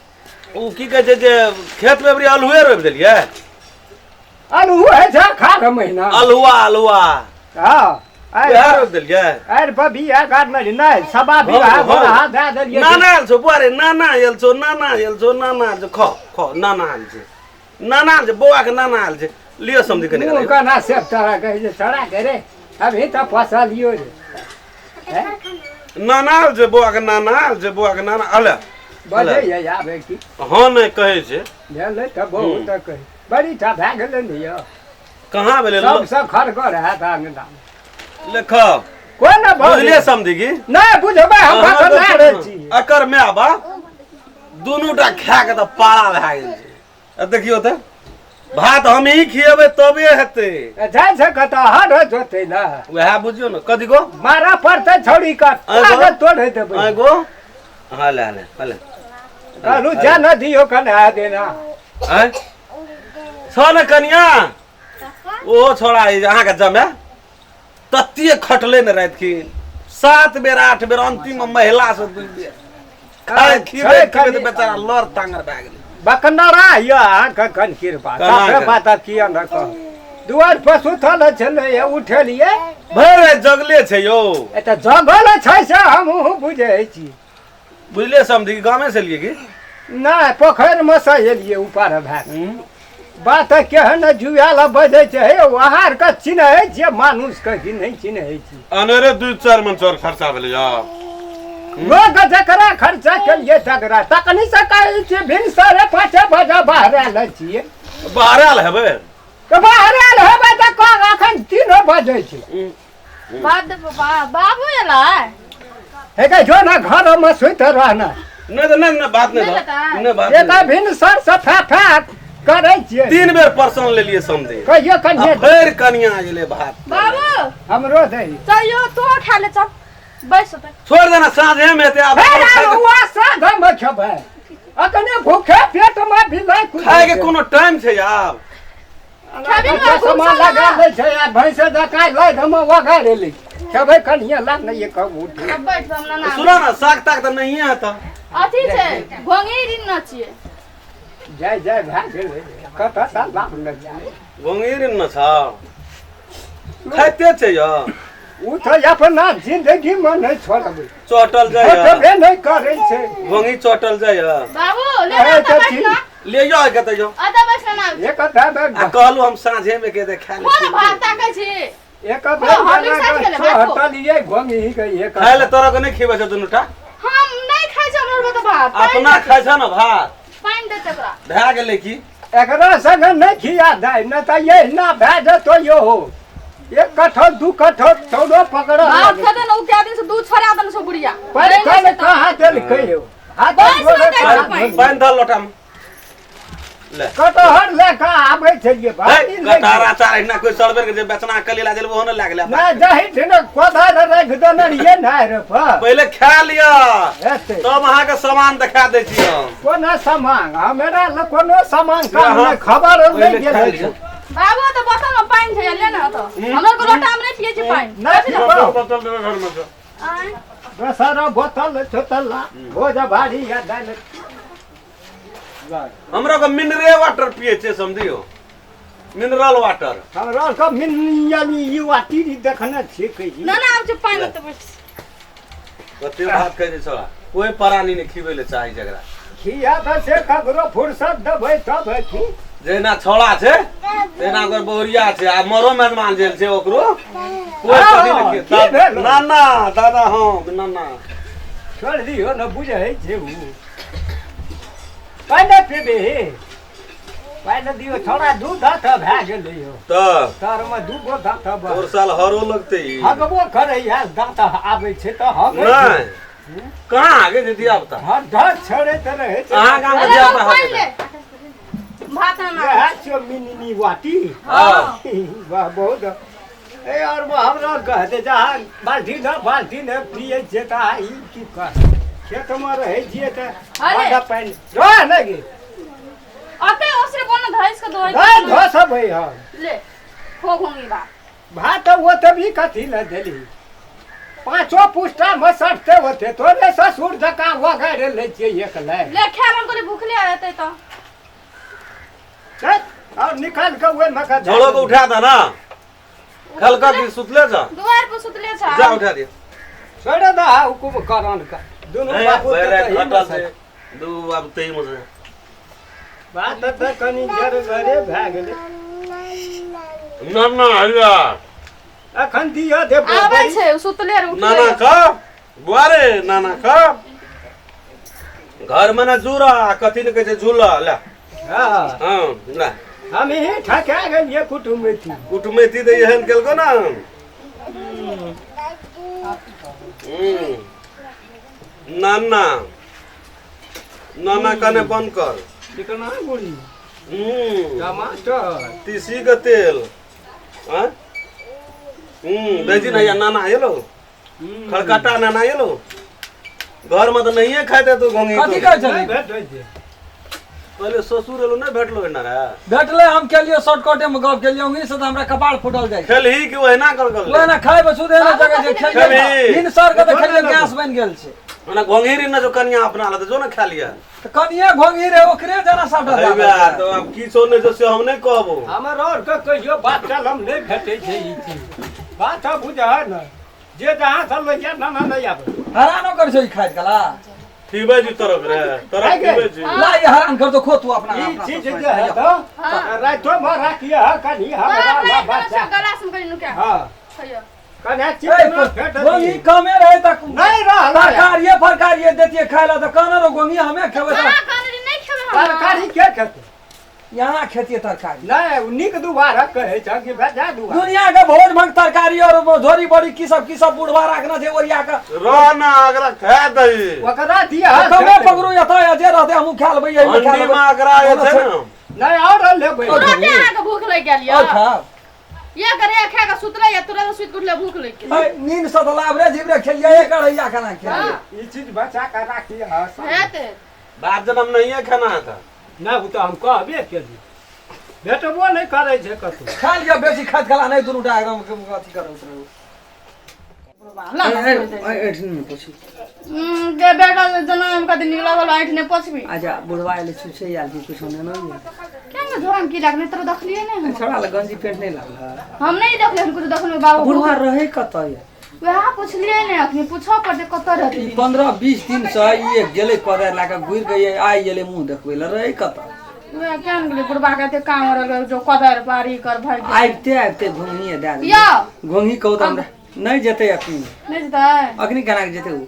ओ की कहै छै जे खेत मे अबरी अल्हुए रोपि देलियै अल्हु होइ छै अखाढ़ महीना अल्हुआ अल्हुआ हँ उएह रोपि देलियै आरि पर बिया गाड़ने रही नहि सवा बीघा गोरहा दए देलियै नाना आयल छौ बुआ रे नाना आयल छौ नाना आयल छौ नाना आयल छौ खो खो नाना आयल छै नाना आयल छै बौआ के नाना आयल छै लिअ समझी कने मुँह केना सेब तोरा कहै छै चढ़ा के रे अभी तऽ फसलियो रे हैं? नाना आयल छै बौआ के नाना आयल छै बौआ के नाना अले बजै ये आबै की हँ नहि कहै छै भेलै तऽ बहुत कहै बड़ी टा भए गेलै ने यौ कहाँ भेलै सबसँ खड़गर हैत अङ्गना लेख कोना भऽ बुझलियै समझी की नहि बुझबै हम भखना रहै छी एकर माय बाप दुनू टा खा के तऽ पारा भए गेल छै आ देखियौ तऽ भात हम ही खिएबै तबे हेतै जाइ छै कतऽ हर जोतै ने वएह बुझियौ ने कथी गो मारा पड़तै छौड़ी के आगो? तोड़े देबै आइ गो हँ ले ले ले कहलू जा न दियौ कने देना आँय छौ ने कनिया ओहो छोड़ा ई जे अहाँके जमे तते खटले ने रातिखिन 7 बेर 8 बेर अंतिम महिला से 2 बेर खाय खिबै खिबै तऽ बेचारा लड़ तांगर भए गेलै बकनरा यऽ अहाँके कन कृपा केना साफे के? बात किया न कह दुआर पर सुतल छलै उठेलियै भरि राति जगले छै यौ एतऽ जगल छै से हमहूँ बुझै छी बुझलियै समझी कि गामे से एलियै की नहि पोखरिमे सँ एलियै ऊपर भए कऽ। बात केहन जुआल बजै छै हे यौ अहाँ आरके चिन्है छियै मानुषके कि नहि चिन्है छी अनेरे 2-4 मन चाउर खर्चा भेलै यौ लोक जकरा खर्चा केलियै तकरा तखनी से कहै छियै भिनसरे 5 बजे बाहर आयल छियै बाहर आयल हेबै तऽ बाहर आयल हेबै तऽ कह एखन 3 बजै छै बाप दे बाबा बाबू एलै हे गे जो ना घरमे सुति रहना नहि तऽ नहि नहि बात नहि नहि धर। लेतै। नहि बात एक नहि। भिनसर से फै फै करै छियै 3 बेर परसन लेलियै समझी कहियो आ कनिये फेर कनिया गेलै भात बाबू हमरो दै चल यो तू खा ले चल बैस ओतऽ छोड़ देना साँझे मे हेतै आब हे राम हुआ साँझमे खेबै अखने भूखे पेटमे बिलै खायके कोनो टाइम छै आब खेबी ने बाबू, सामान चल ना। लगा लै छै आ भैंसे जकाँ लाइट हम वगाड़े लै खेबै कनिये ला नहि एक उठे अब बैठ हम नाना सुनो ना साग ताग तऽ नहिए हेतऽ अथी छै घोंघी ऋण न छियै जय जय भए गेलै कतऽ साल बाप ने जाय घोंघी ऋण न छौ खाइते छै यौ ओ तऽ अपना जिंदगीमे नहि छोड़बै चटल जाइए छोड़बे नहि करै छै घोंघी चटल जाइए बाबू ले ना ए, तऽ बैठ चाची। ना ले जाओ के तऽ यौ अतऽ बैठ ना एक अधा आ कहलू हम साँझे मे के दे खा कोन ले भात ताकै छी एक हाँ, हम भी साँझ के लेबै, खो। चोटलियै घोंघी के एक खाय ले तोरा के नहि खिबै छौ दुनू टा हम नहि खाइ छी हमरो तऽ भात पानि अपना दे- खाइ छ ने भात पानि देतै ओकरा भए गेलै की एकरा संग नहि खिया दाय नहि तऽ यही भए जेतो यो 1 कठो 2 कठो चौदो पकड़ भात खेतै ने ओ कए दिन से दूध छोड़ा देने छौ बुढ़िया पानि नहि खाय छै तऽ। कहाँ देलकै यौ हाथ बस गोड़ नहि दै छै कहाँ पानि। पानि धर लोटा मे ले कटहर लए कऽ आबै छलियै भाई कटहर अचार एहिना कोई सड़बेर के जे बेचना कलीला देल ओहो ने लए गेलै नहि जाहि छै ने कोदारि राखि देने रहियै ने रे पर पहिले खा लिअ हेतै तब अहाँके सामान देखा दै छी हम कोना सामान हमरा लग कोनो सामान काम अहाँ नहि खबर नहि पहिले खा गेल लिअ। छै बाबू तऽ बोतल में पानि छै ले ने तऽ हमरा के लोटा में नहि पियै छै पानि नहि पीबौ। बोतल देबै घरमे से आँय। दोसर बोतल छौ तऽ ला भोज भारी या दालि हमरा के मिनरल वाटर पिए छै समझियो मिनरल वाटर हमरा के मिनियल ई वाटी देखने छियै कहियो ना ना आब छै पानि तऽ बैठ कते भात खाइ छै छोड़ा कोई प्राणी नहि खिबै ले चाही जकरा खिया तऽ से ककरो फुर्सत देबै तब की जहिना छोड़ा छै तहिना ओकर बहुरिया छै आ मरो मेहमान जेल छै ओकरो कोई कथी नहि की भेल? ना ना दादा हम ना ना छोड़ दियौ ने बुझै छै उ पानि पीबी पानि दियौ थोड़ा दूध दाँत भए गेलै यौ तऽ तरमे दू गो दाँत तोर साल हरो लगतै ई। हगबो करै दाँत आबै छै तऽ हगै छै। नहि कहाँ आगे जे धिया पुता हर धर छोड़ैत रहै छै अहाँ गामके अरे धिया बाबू, पुता पानि हगै ले भात ना इएह छियौ मिनी वाटी हँ वाह बहुत ए और हमरा कहते जहाँ बाल्टी न बाल्टी न पियै छियै तऽ ई की कह खेतमे रहै छियै तऽ अरे। बड्ड पानि रह ने गे अते ओसरे बोन धैस के दोइ धऽ धऽ सब है हम ले खो घोंगी बा भात ओ तऽ भी कथी लए देली पाँचो पुष्टा मे सटते होते तोरे ससुर जकाँ वगैरह लै छियै एक लाइ ले खाय हम कहली भूखले हेतै तऽ चल, और निकाल के ओहिमे के झोलो के उठा दे ना खलका की सुतले जा दुआर पर सुतले छ जा उठा दियो छोड़े दे हुकुम करन के दुनू बाबू भरि तऽ राति तही मे खटल छै। छै दू बाबू तही मे छै बात तऽ कनि गड़बड़े भए गेलै ना ना हैया अखन दिअ देबो आबै छै सुतले रे ना ना उठले का बुआ रे नाना का घर में ना जुड़ा कथी ने कहै छै झूला ला। हाँ। हाँ ला। हम ही ठका गेलियै कुटुमैती। कुटुमैती तऽ एहन केलको ना। नाना नाना कने बंद कर। चिकना गुड़ी। टमाटर तीसी के तेल। हाँ बेजी नहीं नाना आयलो खड़काटा नाना आयलो घर में तो नहीं है खाते तो घोंगी कथी कहै छली? भेटै छै। पहले ससुर एलो नहीं भेटलो एना रे। भेटले हम केलियो शॉर्टकटे में गप केलियो अंगी से त हमरा कपार फुटल जाय। खेलही कि ओहिना कर कर ओहिना खाय बसु देना जगह जे खेलियो तीन सर के त खेलियो गैस बन गेल छै। ओना घोंघी रे न जो कनिया अपना ल जो न खा लिया त कनिया घोंघी रे ओकरे जना सबटा दादा तो अब की छौ नै से हम नै कहबो। हमर और के कहियो बात चल हम नै भेटै छै ई चीज बात बुझह न जे जहां से लइया नाना नै आबै हरानो कर छै खाइत कला ठीबै जी तरफ रे तरफ ठीबै जी ला ये हरान कर दो खो तू अपना ई चीज जे है तो रातो में राखिए कनी हमरा ला बच्चा गला से कनी नुका। हां खइयो कने चीज न भेट गोंगी कमे रहे त नहीं रहल तरकारिये फरकारिये देतिए खाय ला त कहना रो गोंगी हमे खेबै त तरकारी नहीं खेबै हम तरकारी के खेतै यहाँ खेतिए तरकारी नहीं नीक दुबारा कहै छ कि भेजा दुबारा दुनिया के भोज भंग तरकारी और झोरी बड़ी की सब बुढ़वा राखना छै ओरिया के रहना अगरा खा दही ओकरा दिया कमे पकड़ू एतऽ जे रहतै हमहूँ खा लेबै एहिमे खा लेबै अगरा जे छै ने नहीं और लेबै तुरंते अहाँके भूख लागि गेल और खाब ये करे खा के सुतले या तुरंत सुति उठले भूख लागि गेल। नींद से त लाभ रे जीव रे खेलिए एक अढ़ैया खाना खेलिए ई चीज बचा के राखी हां हेतै बाप जन्म नहीं है खाना था ना वो तो हम कहबे केली भेटबो नहीं करै छै कतौ खा लिअ बेसी खाइत खला नहीं दुनू टा एकदम अथी करैत रहू। गे बेटा जना हम कते नीक लागल ऐठ ने पोछबी। अच्छा बुढ़वा आइले छुछे आयल छै कुछो ने ना केना झोरा में की लागल तोरा देखलिए नै हम छोड़ा ल गंजी पेंट नहीं लागल हम नहीं देखलिए कुछ देखल बाबू बुढ़वा रहे कतऽ वएह पुछलिए नै अखनी पूछऽ पड़तै कतऽ रहतै। 15-20 दिन से ई गेलै कदर ला के घुरि के आइ गेलै मुँह देखबै ल रहे कतऽ वएह केना गेलै बुढ़वा के एते काम रहल जो कदर बारी कर भरि आबिते आबिते घोंघिए दए देलियै। यौ घोंघी कहू तऽ हमरा नहीं जेतै अखनी नहीं जेतै अखनी केना के जेतै ओ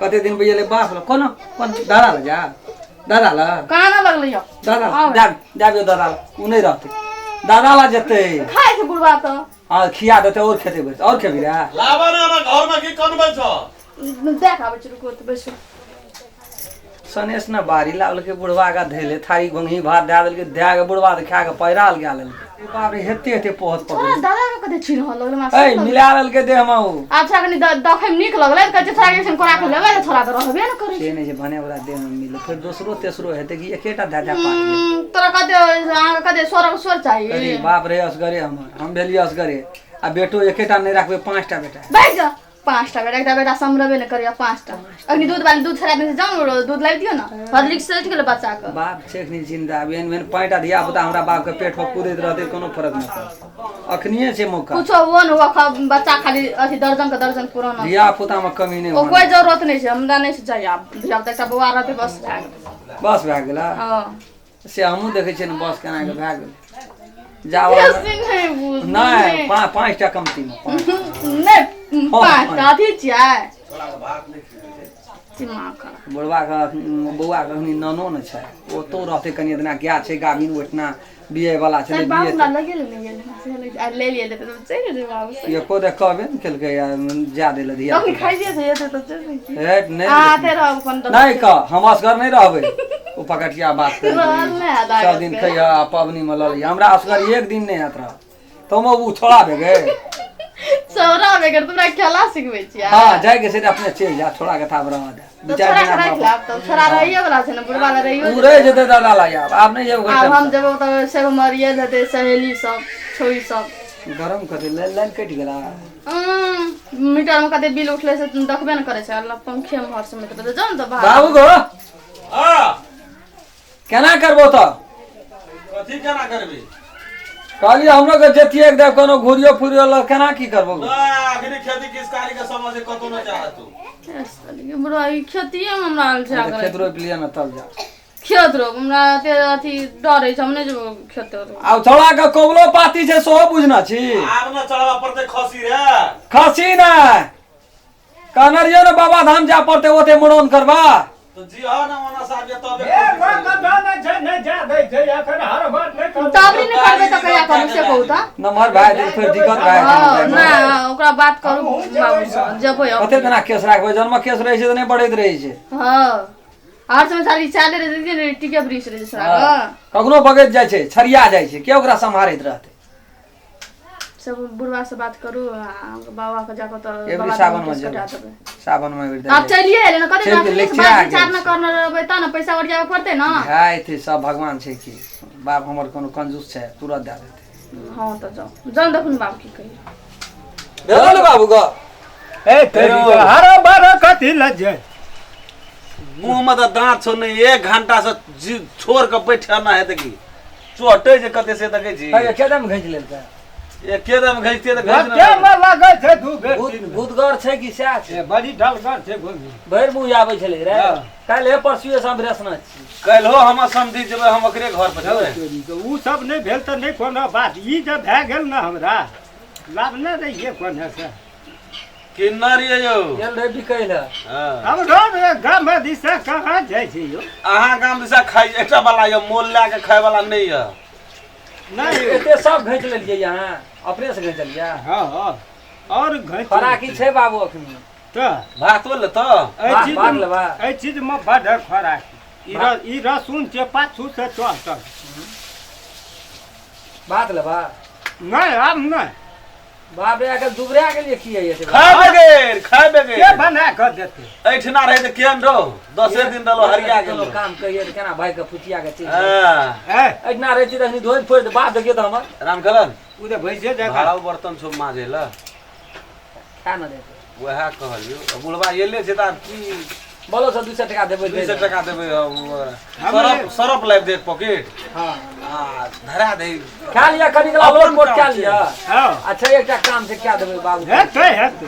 कते दिन बजेलै बाप ल कोना कोन दादा ल जा दादा ल काना लगलै यौ दादा दाबियो दादा ल ओ नहीं रहतै दादा ला जेतै खाइ छै बुढ़वा तऽ हां खिया देतै और खेतै बस और खेबी रे लाबा ना ना घर में की कनबै छ देख आबै छी रुको तऽ बैसू। सनेस न बारी लागल के बुढ़वा के धैले थारी घोंघी भात दए देलकै दए के बुढ़वा के खा के पैराल गेल लेलकै। बाप रे हेते हेते पहुँच पकड़ दादा के कते छिन लगलै मां ए मिला लेलकै देह में ओ अच्छा कनी देखै में नीक लगलै त कहै छै छोड़ा के ऐसन कोरा के लेबै त छोड़ा त रहबे न करै से नै जे भने वाला देह में मिले फिर दोसरो तेसरो हेतै कि एकेटा धए धए पाट तोरा कते अहाँ कते सोरक सोर चाही। अरे बाप रे असगरे हमर हम भेलियै असगरे आ बेटो एकेटा नहि राखबै 5टा बेटा बैठ जा 5टा बेटा एकटा बेटा समरबे न करैया 5टा अखनी दूध वाली दूध छोड़ा देने जाउ ने दूध लाबि दियौ ने हॉर्लिक्स से उठि गेलै बच्चा के बाप छै अखनी जिंदा बेन बेन 5टा धिया पुता हमरा बाप के पेट पर कूदैत रहतै कोनो फरक नहि पड़तै अखनिए छै मौका कुछो हो न हो बच्चा खाली अथी दर्जन के दर्जन पुराना धिया पुता में कमी नहि ओ कोई जरूरत नहि छै हमरा नहि छै चाहिए आब धिया पुता एकटा बौआ रहतै बस भए गेलै बस भए गेलै हँ से हमहूँ देखै छियै ने बस केना के भए गेलै जाओ नहीं 5टा कमती में नहीं 5टा अथी छियै बुढ़वा के बौआ के अखनी नानो ने छै ओतौ रहतै कनि एतना गाय छै गाभिन ओहिठिना बियै वाला छलै एको दे कहबे ने केलकै जा दै लए धिया नहि कह हम असगर नहि रहबै ओ पकटिया बात सब दिन खैया पबनी में लऽ लिअ हमरा असगर एक दिन नहि हैत रह तो ओ छोड़ा भे छौड़ा बेगर तोरा खेला सिखबै छियै। हां जाय के छै त अपने चलि जा छोड़ा के थाप रह दे दू चारि दिन राखि लाब तब छोड़ा रहिए वाला छै ने बुढ़वा ला रहियो उ रहि जेतै दादा ला आब आब नहि जेबै आब हम जेबै तऽ सब मरियल हेतै सहेली सब छोरी सब गरम कथी लाइन कटि गेला मीटर में कते बिल उठले से देखबे ने करै छै अल्लाह पंखे में हर समय तऽ जाउ ने तऽ बाहर बाबू गो हां केना करबो तऽ कथी केना करबी कहलियै हमरो के जेतियै एक देव कोनो घुरियो फुरियो ल केना की करबो ना अखनी खेती किस्तारी के समझ कतो न चाह तू बुढ़वा ई खेतिए में हमरा आयल छै खेत रोपि लिअ ने तब जा खेत रोप हमरा एते अथी डर अछि हम नहि जेबो खेत रोप आब छौड़ा के कबलो पाती छै सेहो बुझना छी आब न चढ़वा पड़तै खसी रे खसी नै कहने रहियै ने बाबा धाम जाय पड़तै ओते मुड़न करबा। तऽ जी हँ ने ओना साहब जे तबे ए कतऽ नहि छै, नहि जा दै छै एखन, हर बात नहि करू। तब नहि करबै तऽ कहिया करू से कहू तऽ? नमहर भए जेतै फेर दिक्कत भए हँ जेतै। नहि, ओकरा बात करू बाबूसँ, जेबै अब। कते दिना केस राखबै? जन्म केस रहै छै तऽ नहि बढ़ैत रहै छै। हँ, हर समय सारी चाले रहै छै, टीके वृक्ष रहै छै छोड़ा। कखनो बगैत जाइ छै, छरिया जाइ छै, के ओकरा सम्हारैत रहतै? सब बुढ़वा से बात करू आ बाबा के जाकऽ तऽ एबरी बाबा सावन में केस कटा जेबै। देबै। सावन में एबरी। आब चलिए एलै ने कते चलि दिन गेलै, अपने से लेकिन बात आ विचार गेल न करने रहबै तऽ ने पैसा ओरियाबऽ पड़तै ने। भए एतै, सब भगवान छै की, बाप हमर कोनो कंजूस छै? तुरंत दए देतै। हँ तऽ जाउ जाउ, देखू ने बाबू की कहिए। भेलो ने बाबू गप? ए तेरी हरा भरा कथी लए छै? मुँह में तऽ दाँत छौ नहि, एक घंटा से जी छोड़ के बैठे ना हेतै की चोटे जे कते से देखै छी। हे, एके दम घींच लेलकै। एके दम घिचते तऽ घिच कते मे लगै छै 2 बेर भूत 3 बेर। भूतगर छै कि सएह छै? ए, बड़ी ढलगर छै भूमि। भरि मुँह आबै छलै रे। हँ। काल्हि परसुए से हम रेसना छी। काल्हिहो हम समझी जेबै, हम ओकरे घर पर जेबै। ओ सब नहि भेल तऽ नहि कोनो बात, ई जे भए गेल ने हमरा लाभ नहि रहियै कोने से। किन्नर ये यौ। गेल रहे बिकै लए। हँ। हमरो गाम दिशा कहाँ जाइ छै यौ? अहाँ गाम दिशा खाइ एकटा वाला यऽ, मोल लए के खाय वाला नहि यऽ। नहि यौ। एते सब घींच लेलियै अहाँ? अपने से घींचलियै? हँ हँ, आओर घैच। खोराकी छै बाबू अखनी। तऽ भातो लेतऽ। एहि भात चीज भात लेबै? एहि चीजमे बड्ड खोराकी। ई रसुन छै पाछू से चढ़तल। भात लेबै? नहि, आब नहि। बाप रे, आइ दुबरा गेलियै की एते? खाय बगैर, खाय के बगैर बना कऽ देतै? एहिठिना रहै तऽ केहन रहो, 10 दिन रहलो हरिया कोनो गेलो। काम कहिए तऽ केना भाई के फुचिया के चलि जाइ। हँ। ए एहिठिना रहै छी तखनी धोइ फोड़ि दे, बाप देखियौ तऽ हमर रामकलन। ओ तऽ भैंसे जकाँ। भाड़ा बर्तन छौ माजे लए। खा न देतै। वएह कहलियौ, बुढ़बा एले छै तऽ आब की? बोलो से 200 टका देबै। 200 टका देबै हम ओकरा। सरफ सरफ लाबि दे एक पॉकेट। हँ। आ धरा दे। खा लिअ कनि कला लोट पोट कए लिअ। हँ। अच्छा, एकटा काम छै, कए देबै बाबू? हेतै हेतै।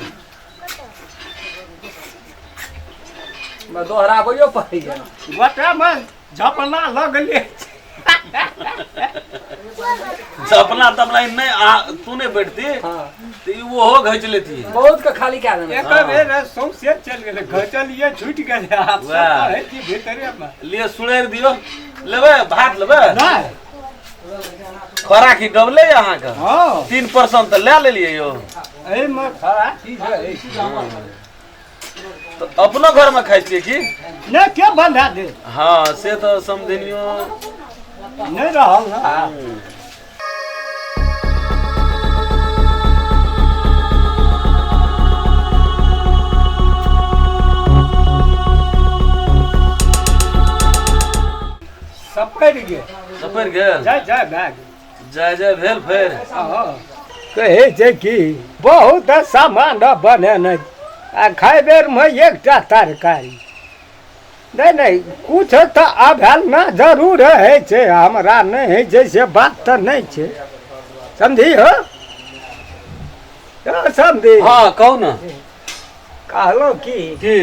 दोहराबैयो पड़ैया। गोटामे झपना लगले। अपना तपना नहि आ तू नहि बैठती हँ तऽ ई ओहो घीच लेती। बहुत के खाली कए देने। एक बेर सौंसे चलि गेलै, घचलियै छुटि गेलै, आब सब वाह। कहै छी भीतरेमे। लिए सुड़ैर दियौ। लेबै भात लेबै? नहि। खोराकी डबले यऽ अहाँके। हँ। 3% तऽ लए लेलियै यौ। एहिमे खराकी छै। तऽ अपनो घरमे खाइ छियै की? नहि, के बन्धा दे? हँ, से तऽ समधिनियो नहि रहल ने। सपरि गेल। सपरि गेल। जय जय भए गेल। जय जय भेल फेर। हँ। कहै छै कि बहुत सामान बनेने आ खाय बेरमे एकटा तरकारी नहि। नहि, किछु तऽ अभेलना जरूर होइ छै, हमरा नहि होइ छै से बात तऽ नहि छै। समझी हो यौ समझी? हँ, कहू ने। कहलहुँ की की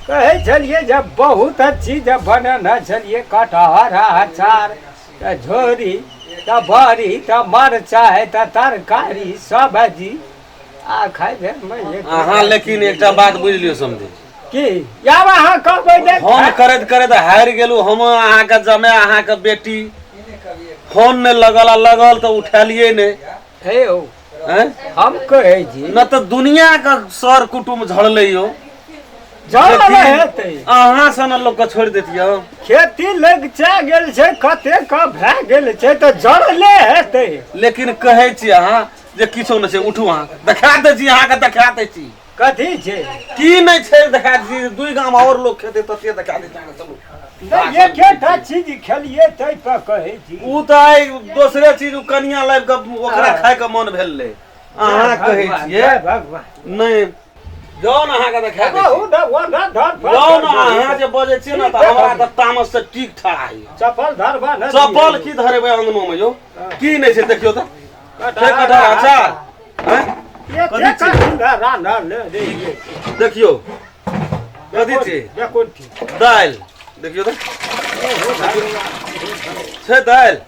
कहै छलियै जे बहुत चीज बनेने छलियै, कटहर अचार तऽ झोरी तऽ बड़ी तऽ मरचाइ तऽ तरकारी सब्जी, आ खाय बेरमे एक अहाँ लेकिन एकटा बात बुझि लियौ समझी। की आब अहाँ कहबै जे फोन करैत करैत हारि गेलहुँ हम। अहाँके जमाय, अहाँके बेटी फोन नहि लगल आ लगल तऽ उठेलियै नहि। हे यौ। आँय? हम कहै छी न तऽ दुनियाके सर कुटुम्ब झड़लै यौ। झड़ल लेकिन हेतै। अहाँ सन लोकके छोड़ि दैतियौ? खेती लगिचा गेल छै, कतेक भए गेल छै, तऽ जड़ले हेतै। लेकिन कहै छी अहाँ जे किछो नहि छै। उठू, अहाँ देखा दै छी, अहाँके देखा दै छी। कथी छै? की नहि छै देखा दै छी। दुई गाम आओर लोक खेतै तते देखा दै छी अहाँके, चलू। नहि, एकेटा चीज खेलियै ताहि पर कहै छी। ओ तऽ आइ दोसरे चीज ओ कनिया लाबि कऽ ओकरा खायके मन भेल रहै। अहाँ कहै छियै। जय भगवान। नहि, जाउ ने, अहाँके देखा दै छी। कहू ने, ओना धर पर। जाउ ने, अहाँ जे बजै छियै ने तऽ हमरा तऽ तामस से ठीक ठाक होइए। चप्पल धरबा ने। चप्पल की धरेबै अंगनो मे यौ? की नहि छै देखियौ तऽ। छै कटहर अचार, आँय? कथी छै? देखियौ कथी छै। दालि देखियौ तऽ, छै दालि।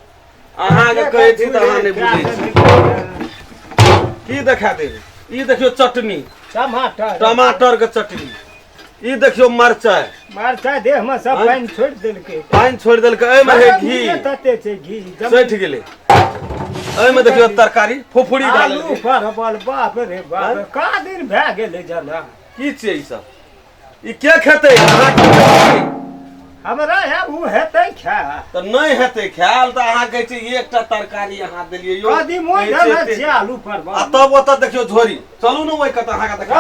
अहाँके कहै छी तऽ अहाँ नहि बुझै छी। की देखा देब? ई देखियो चटनी, टमाटर, टमाटर के चटनी। ई देखियो मरचाई, मरचाई देह में सब पानि छोड़ि देलकै, पानि छोड़ि देलकै। एहिमे है घी, तते छै घी सठि गेलै। एहिमे देखियो तरकारी, फुफुड़ी डाल, आलू परवल, बाप रे बाप, का दिन भए गेलै जना। की छियै ई सब? ई के खेतै? अहाँ के खेतै? हमरा है उ हेतै खाय तऽ नहि हेतै खायल। तऽ अहाँ कहै छियै एकटा तरकारी अहाँ देलियै यौ, कदीमो देने छियै, आलू परवल। आ तब ओतऽ देखियौ झोरी। चलू ने ओहि कतऽ अहाँके देखा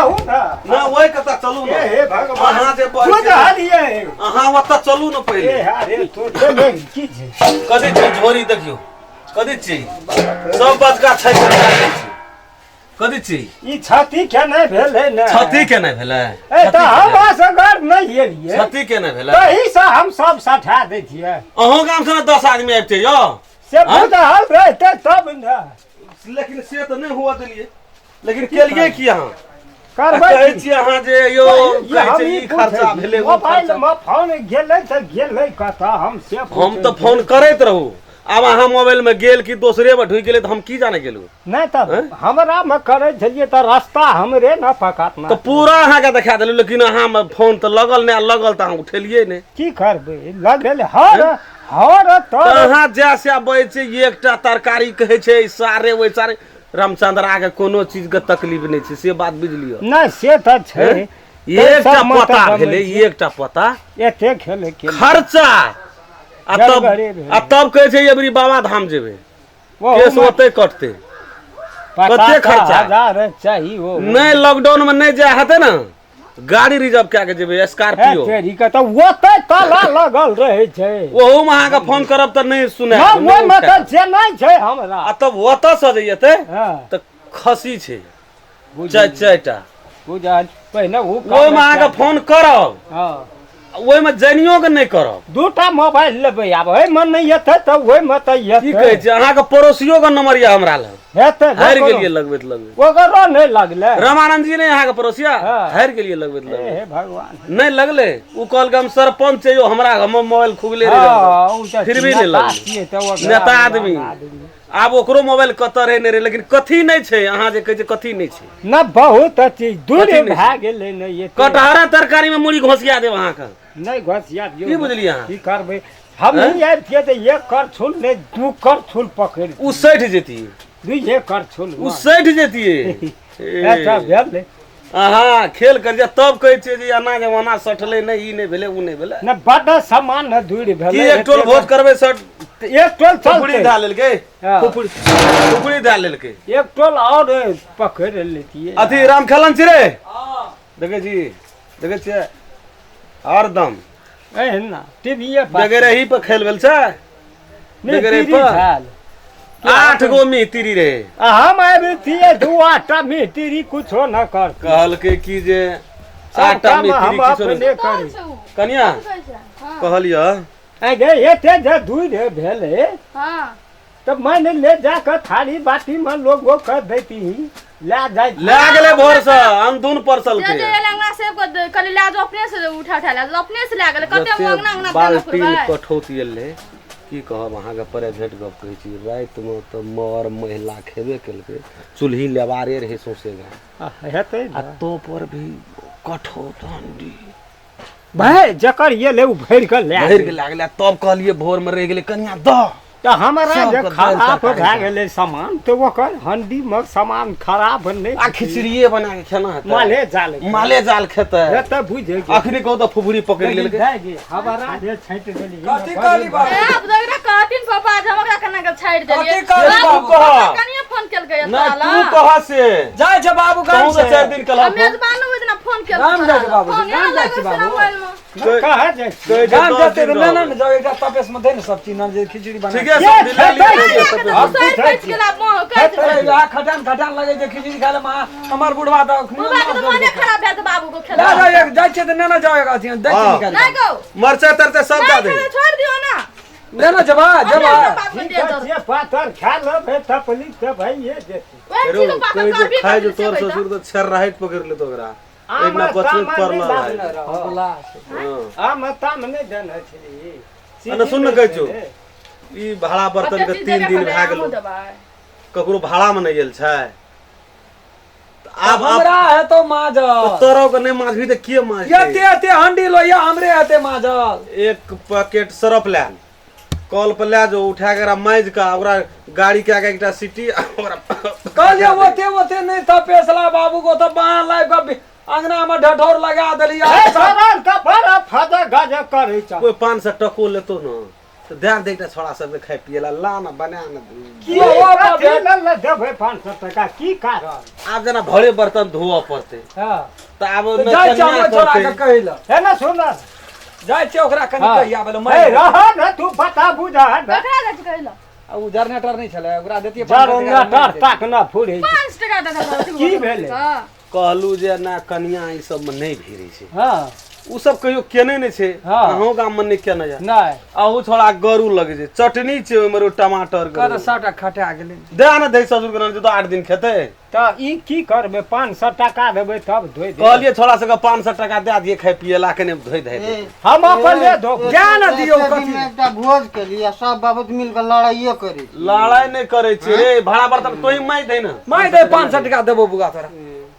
ना, ओहि कतऽ चलू ने। हे भगवान, अहाँ जे बुझलियै, अहाँ ओतऽ चलू ने पहिले। हे अरे तो चले की छै? कथी छै झोरी? देखियौ कथी छै, सब बचका छै। कथी छी ई? छाती के नहि भेलै ने, छाती के नहि भेलै। ए तऽ हमरा से घर नहि एलियै, छाती के नहि भेलै, तही से हम सब सठा दै छियै। अहूँ गाम से 10 आदमी आबिते यौ, से बुझल रहतै तब ने। लेकिन से तऽ नहि हुआ देलियै, लेकिन केलियै की अहाँ? करबै कहै छी अहाँ जे यौ कहै छै ई खर्चा भेलै, मोबाइल मे फोन गेलै तऽ गेलै कतऽ? हम से हम तऽ फोन करैत रहू। आब अहाँ मोबाइल में गेल कि दोसरे में ढुकि गेलै तऽ हम की जाने गेलहुँ? नहि तऽ हमरा में करै छलियै तऽ रास्ता हमरे न पकड़ना, तऽ पूरा अहाँके देखा देलहुँ, लेकिन अहाँ में फोन तऽ लगल नहि, लगल तऽ अहाँ उठेलियै नहि। की करबै, लगल हर हर तऽ अहाँ जै से बजै छियै। एकटा तरकारी कहै छै सारे ओहि सारे रामचंद्रा के कोनो चीज के तकलीफ नहि छै, से बात बुझि लिअ। नहि से तऽ छै। एकटा पता भेलै, एकटा पता एते खेले खर्चा। आ तब आ तब कहै छै अबरी बाबा धाम जेबै, केस ओतै कटतै, कते खर्चा चाही। नहि लॉकडाउन में नहि जाय हेतै ने, गाड़ी रिजर्व कए के जेबै, स्कॉर्पियो। तऽ ओतै ताला लगल रहै छै, ओहू में अहाँके फोन करब तऽ नहि सुनै, ओहिमे तऽ जे नहि छै हमरा। आ तब ओतऽ से जे एतै तऽ खसी छै चारि चारिटा बुझल। पहिने ओहिमे अहाँके फोन करब, ओहिमे जानियो के नहि करब। दूटा मोबाइल लेबै आब, एहिमे नहि एतै तऽ ओहिमे तऽ एतै। की कहै छै अहाँके पड़ोसियो के नंबर यऽ हमरा लग, हेतै? हारि गेलियै लगबैत लगबैत, ओकरो नहि लगलै। रामानंद जी नहि अहाँके पड़ोसिया? हारि गेलियै लगबैत लगबैत, हे भगवान, नहि लगलै। ओ कहलकै हम सरपंच छै यौ, हमरा हमर मोबाइल खुगले रहे, फिर भी नहि लगलै। नेता आदमी, आब ओकरो मोबाइल कतऽ रहै नहि रहै, लेकिन कथी नहि छै अहाँ जे कहै छै कथी नहि छै? ना बहुत अथी दूर भए गेलै ने। कटहरा तरकारी में मुड़ी घोसिया देब अहाँके। नहि घोसिया दियौ। की बुझलियै अहाँ? की करबै, हम नहि आबितियै तऽ एक करछुल नहि दू करछुल पकड़ि ओ सठि जेतियै, दुइये करछुल ओ सठि जेतियै। अच्छा भेलै अहाँ खेल करियै तब कहै छियै जे एना जे ओना सठलै नहि, ई नहि भेलै, ओ नहि भेलै। नहि बड्ड सामान ने दूर भेलै। की एक टोल भोज करबै? सर एक टोल फुफुड़ी धए लेलकै, फुफुड़ी धए लेलकै, एक टोल आओर पकड़ि लेतियै। अथी राम खेलन छी रे, देखै छी, देखै छियै हरदम एहिना टीवीए बगैर पर खेल भेल छै, बगैर पर 8 गो मिस्त्री रहे। हम आबितियै 2 आटा मिस्त्री कुछो न कर कहलकै की जे 8टा मिस्त्री किछो नहि करी। कनिया कहलियै गे एते जे दूर भेलै तऽ मानि ले जाकऽ थारी बाटी में लोग कर दैती, ले जाइ ले गेलै भोर से अंधुन परसल के जे अंगना से कहली ले जो, अपने से उठा उठा ले, अपने से ले गेलै। कते अंगना अंगना बाल्टी कठौती एलै। की कहब अहाँके प्राइवेट गप कहै छी, रातिमे तऽ मर महिला खेबे केलकै, चूल्ही लेबारे रहै सौंसे गाँव हेतै, आ तो पर भी कठौत हंडी भाय जकर एलै ओ भरि कऽ लए भरि कऽ लए गेलै। तब कहलियै भोरमे रहि गेलै कनिया दऽ, तऽ हमरा जे खराब भए गेलै सामान तऽ ओकर हंडीमे सामान खराब नहि, आ खिचड़िए बना के खेना हेतै, माले जाल माले जाल खेतै हेतै, बुझे अखनी कहू तऽ फुफुड़ी पकड़ि लेलकै। हमरा जे छाँटि देलियै कथी कहली बाबू? आब देखरा कहथिन पापा जे हमरा केना के छाड़ि देलियै। कथी कहली बाबू? कनिया फोन केलकै नहि तू कह से जाइ छै बाबू गाम से 4 दिन कल हम मेजबानो ओहि फोन केलकै। गाम जाइ छै बाबू, गाम जाइ छै बाबू, कहाँ जाइ छै? गाम जेतै तऽ लेने ने जाउ, एकटा तपेस में दे ने सब चीज ने जे खिचड़ी बना। ठीके सब दिला लिअ। खटान खटान लगै छै खिचड़ी खाय ले, हमर बुढ़वा तऽ मने खराब भेल बाबू को खेला। जाइ छै तऽ नेने जाउ, अथी दै छै निकालि। नहि गौ मरचाइ तरचाइ सब दए दे, छोड़ि दियौ ना, लेने जेबा जेबा। पातर खा लेबै तपली तऽ भइए जेतै। खाइ जो तोर ससुर तऽ छेर राहत पकड़ि लेतो ओकरा, एक ना बचबे पड़ल आम ताम नहि देने छली। ना सुन न कहै छौ, ई भाड़ा बर्तन के 3 दिन भए गेलो, ककरो भाड़ा में नहि गेल छै। आब हमरा हेतौ माजल। तोरो के नहि माजबी तऽ के माजतै? एते एते हंडी लोहिया हमरे हेतै माजल। एक पैकेट सरफ लए, कल पर लए जो, उठा के ओकरा माजि कऽ ओकरा गाड़ी के आगे एकटा सीटी आ ओकरा कहलियै ओते ओते नहि थपेसला बाबू को तऽ बाँह लाबि कऽ अंगना में ढठौर लगा देलियै। ए, सरल के बड़ा फदर गजब करै छ। कोई 500 टको लेतो न तऽ दए दे एकटा छोड़ा सबके खाय पिए ला, ला न बना न। की कथी लेल देबै 500 टका, की कारण? आब जेना भरे बर्तन धोअ पड़तै। हँ। तऽ आब ओहिमे जाइ छियै कनिया हम छोड़ा करतै। के कहै लए। हे ने सुन। जाइ छियै ओकरा कनि हँ। कहि आबै लए। हे रह ने तू, बता बुझा ने। ककरा जाइ छी कहै लए? आ ओ जनरेटर नहि छलै, ओकरा देतियै 500 टका। जनरेटर तक न फुरै छै। 5 टका दऽ देलक। की भेलै? कहलू जे ना कनिया ई सबमे नहि भिड़ै छै। हँ। ओ सब कहियो केने नहि छै। हँ। अहूँ गाममे नहि केने यऽ। नहि। अहू छोड़ा गरू लगै छै, चटनी छै ओहिमे रो टमाटर कह तऽ सबटा खटा गेलै। दे ने दे ससुर के नाम तऽ 8 दिन खेतै। तऽ ई की करबै, 500 टका देबै तब धोइ देबै। कहलियै छोड़ा सबके 500 टका दए दियै खाय पिए ला, कने धोइ धाइ देतै। हम अपन ले धोब। जा ने दियौ एते कथी। दिनमे एकटा भोज केली आ सब बाबूत मिल कऽ लड़ाइये करै छी। लड़ाइ नहि करै छै रे, भाड़ा बर्तन तोही मारि दे ने। मारि दे, 500 टका देबौ बुआ तोरा।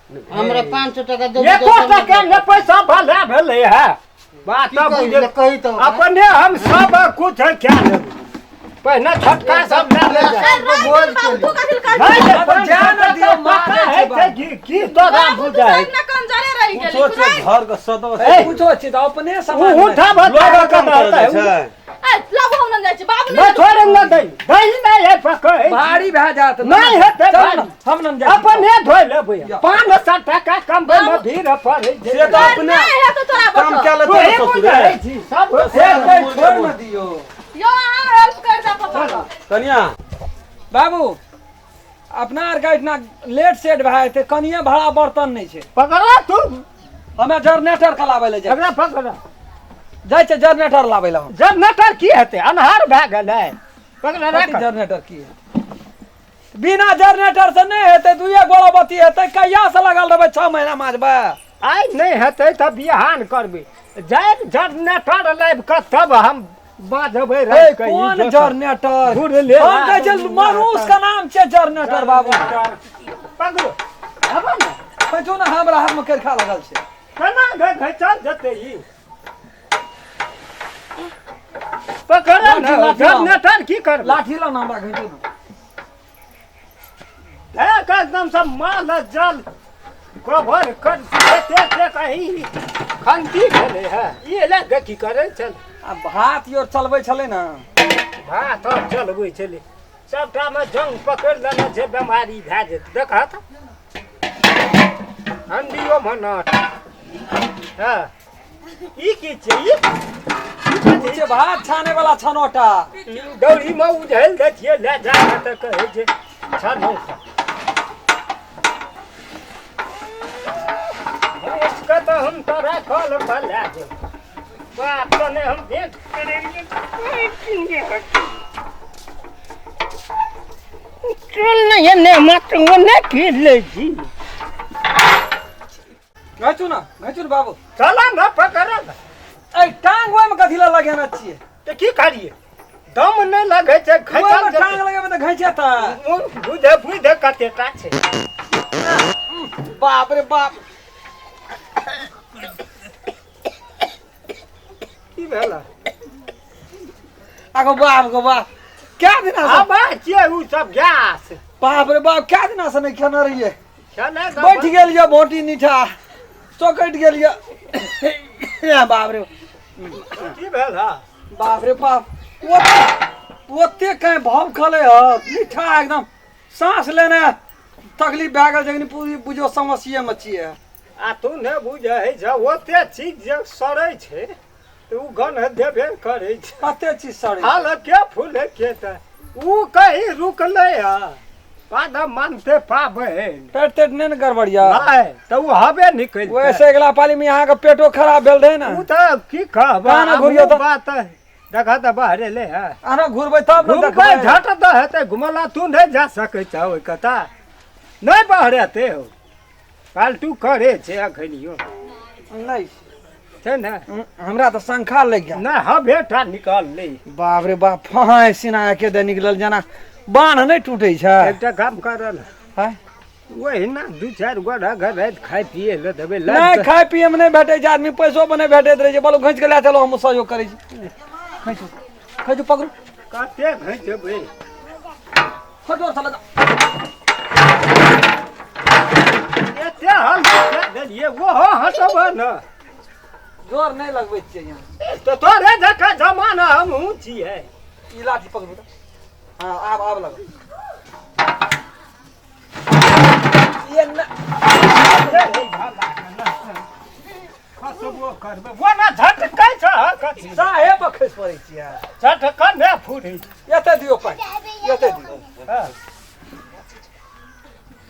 हमरा 500 टका देबौ। एको टका ने पैसा भला भेलै है। बात की कही, बुझे कही तऽ ओकरा। अपने हम सब कुछ क्या लेबै, पहिने छोटका सब लए ले जा। भोज केली। तू कथी लए कहै नहि छी? रे, अब जा ने दियौ, मार पता दै छै है बाबू। की की तोरा बाबू, तू बुझाइ? सब ने कमजोरे रहि गेली। कुछो छै घर के सदस्य। ए, कुछो छै तऽ अपने उ समाज मे। उठा लोग बता काम करऽ जाइ छै। ए, लाबू, हम नहि जाइ छी बाबू। नहि छोड़े न दै दै नहि है पकड़। भारी भए जायत। नहि हेतै चल भारी। ने, हम नहि जाइ छी। अपने धोइ लेबै, 500 टका कमबै मे भीड़ पड़ै से छै। तऽ अपने नहि हेतौ तोरा काम बतौ। कए लेतै तोहे ससुरे। बुझै छी सब। से तऽ छोड़ि ने दियौ। यौ, अहाँ हेल्प कर दे पापा के। कनिया बाबू, अपना आरके एहिठिना लेट सेट भए जेतै, कनिये भाड़ा बर्तन नहि छै। पकड़ा तू। हमे जनरेटर के लाबै लए जाइ। एकरा पकड़ा। जाइ छै जनरेटर लाबै लए हम। जनरेटर की हेतै, अन्हार भए गेलै, पकड़ा कथी राख। जनरेटर की हेतै? बिना जनरेटर से नहि हेतै, दुइये गोला बत्ती हेतै। कहिया से लगल रहबै, 6 महीना माजबै। आइ नहि हेतै तऽ बिहान करबै, जायब जनरेटर लाबि कऽ तब हम बाजबै ए, राति कऽ ई कोन दोसर। जनरेटर? घुर ले। हम कहै छै मनुष्य के नाम छै जनरेटर बाबू। पकड़ो आबऽ ने। पैठू ने, हमरा हाथ में करखा लगल छै। केना घचल जेतै ई? पकड़ लाठी, ने। लाठी लाउ। जनरेटर की करबै? लाठी लाउ ने, हमरा घैंचू ने। एक एकदम सब माल जल गोबर कर एते एते कहीं खंती भेलै है, ई लए कऽ की करै छल? आ भात your चलबै छलै ने। भात आर चलबै छलै, सबटामे जंग पकड़ि लेने छै, बेमारी भए जेतै। देखत हंडियोमे नट। हँ, ई की छै ई? ई छै भात छाने वाला छनोटा। दौरीमे उझैल दै छियै, लए जा कऽ तऽ कहै छै छनौटा। के तऽ हम तोरा कल पर लए जेब। बाप तऽ नहि हम भेंट करेलियै। चल नहि एने मत ओने की लै छी। घैंचू ने, घैंचू ने बाबू। चल ने, पकड़ ने। एहि टांग ओहिमे कथी लए लगेने छियै? तऽ की करियै, दम नहि लगै छै, ओहिमे घैचल टांग जेतै। लगेबै तऽ घैंचेतै। बुझे बुझे कतेटा छै। बाप रे बाप। की भेल? आगो बाप गो बाप, क्या दिना से आबै छियै उ सब गैस। बाप रे बाप, क्या दिना से नहि खेने रहियै। खेनाइ तऽ बैठ गेल यऽ भोटी नीठा चौकटि गेल यऽ। बाप रे। की भेल हा? बाप रे बाप, ओते कहीं भाव खले ह मीठा, एकदम सांस लेने तकलीफ भए गेल। जखन पूरी बुझो समस्ये मे छियै। आ तू नहि बुझै छै, ओते चीज जे सड़ै छै तऽ उ गन्ध देबे करै छै। कते चीज सड़ै छै? हाल के फूले के तऽ उ कहीं रुकलै हा पादा मानते पाबै। पेट तेट नहि ने गड़बड़िया? नहि तऽ उ हबे निकलि। वैसे अगिला पाली में अहाँके पेटो खराब भेल रहे ने। उ तऽ की कहब। कहाँ ने आब घुरियौ उ तऽ? बात देखा तऽ बाहरे ले है। आना घुरबै तब ने घुमबै। देखबै। झट तऽ हेतै घुमला, तू नहि जा सकै छह ओहि कता, नहि बहरेतै हो, फालतू करे छै अखनियो। नहि छै ने। हमरा तऽ शंखा लागि गेल। नहि हबे टा निकाल ले। बाप रे बाप, फहाँ सीना के दे निकलल, जेना बान्ह नहि टूटै छै। एकटा काम कर ने। आँय? ओहिना दू चारि गोटा घर राति खाय पिए लए देबै। नहि, खाय पिए मे नहि भेटै छै, आदमी पैसो पर नहि भेटैत रहै छै। बोलो, घींच के लए चलो, हम सहयोग करै छी। खींचू खींचू, पकड़ू। कते घिचबै? जोर से लगा। एते हल देलियै, ओहो हटबै ने। जोर नहि लगबै छियै यहाँ। तऽ तोरे जकाँ जमाना हमहूँ छियै। ई लाठी पकड़ू तऽ। हाँ, आब आब लगा ये न। खसबो करबै, ओना झटकै छ कथी? साहेब पर खसि पड़ै छियै। झटकन नहि फूटै छै। एते दियौ पानि, एते दियौ। हँ।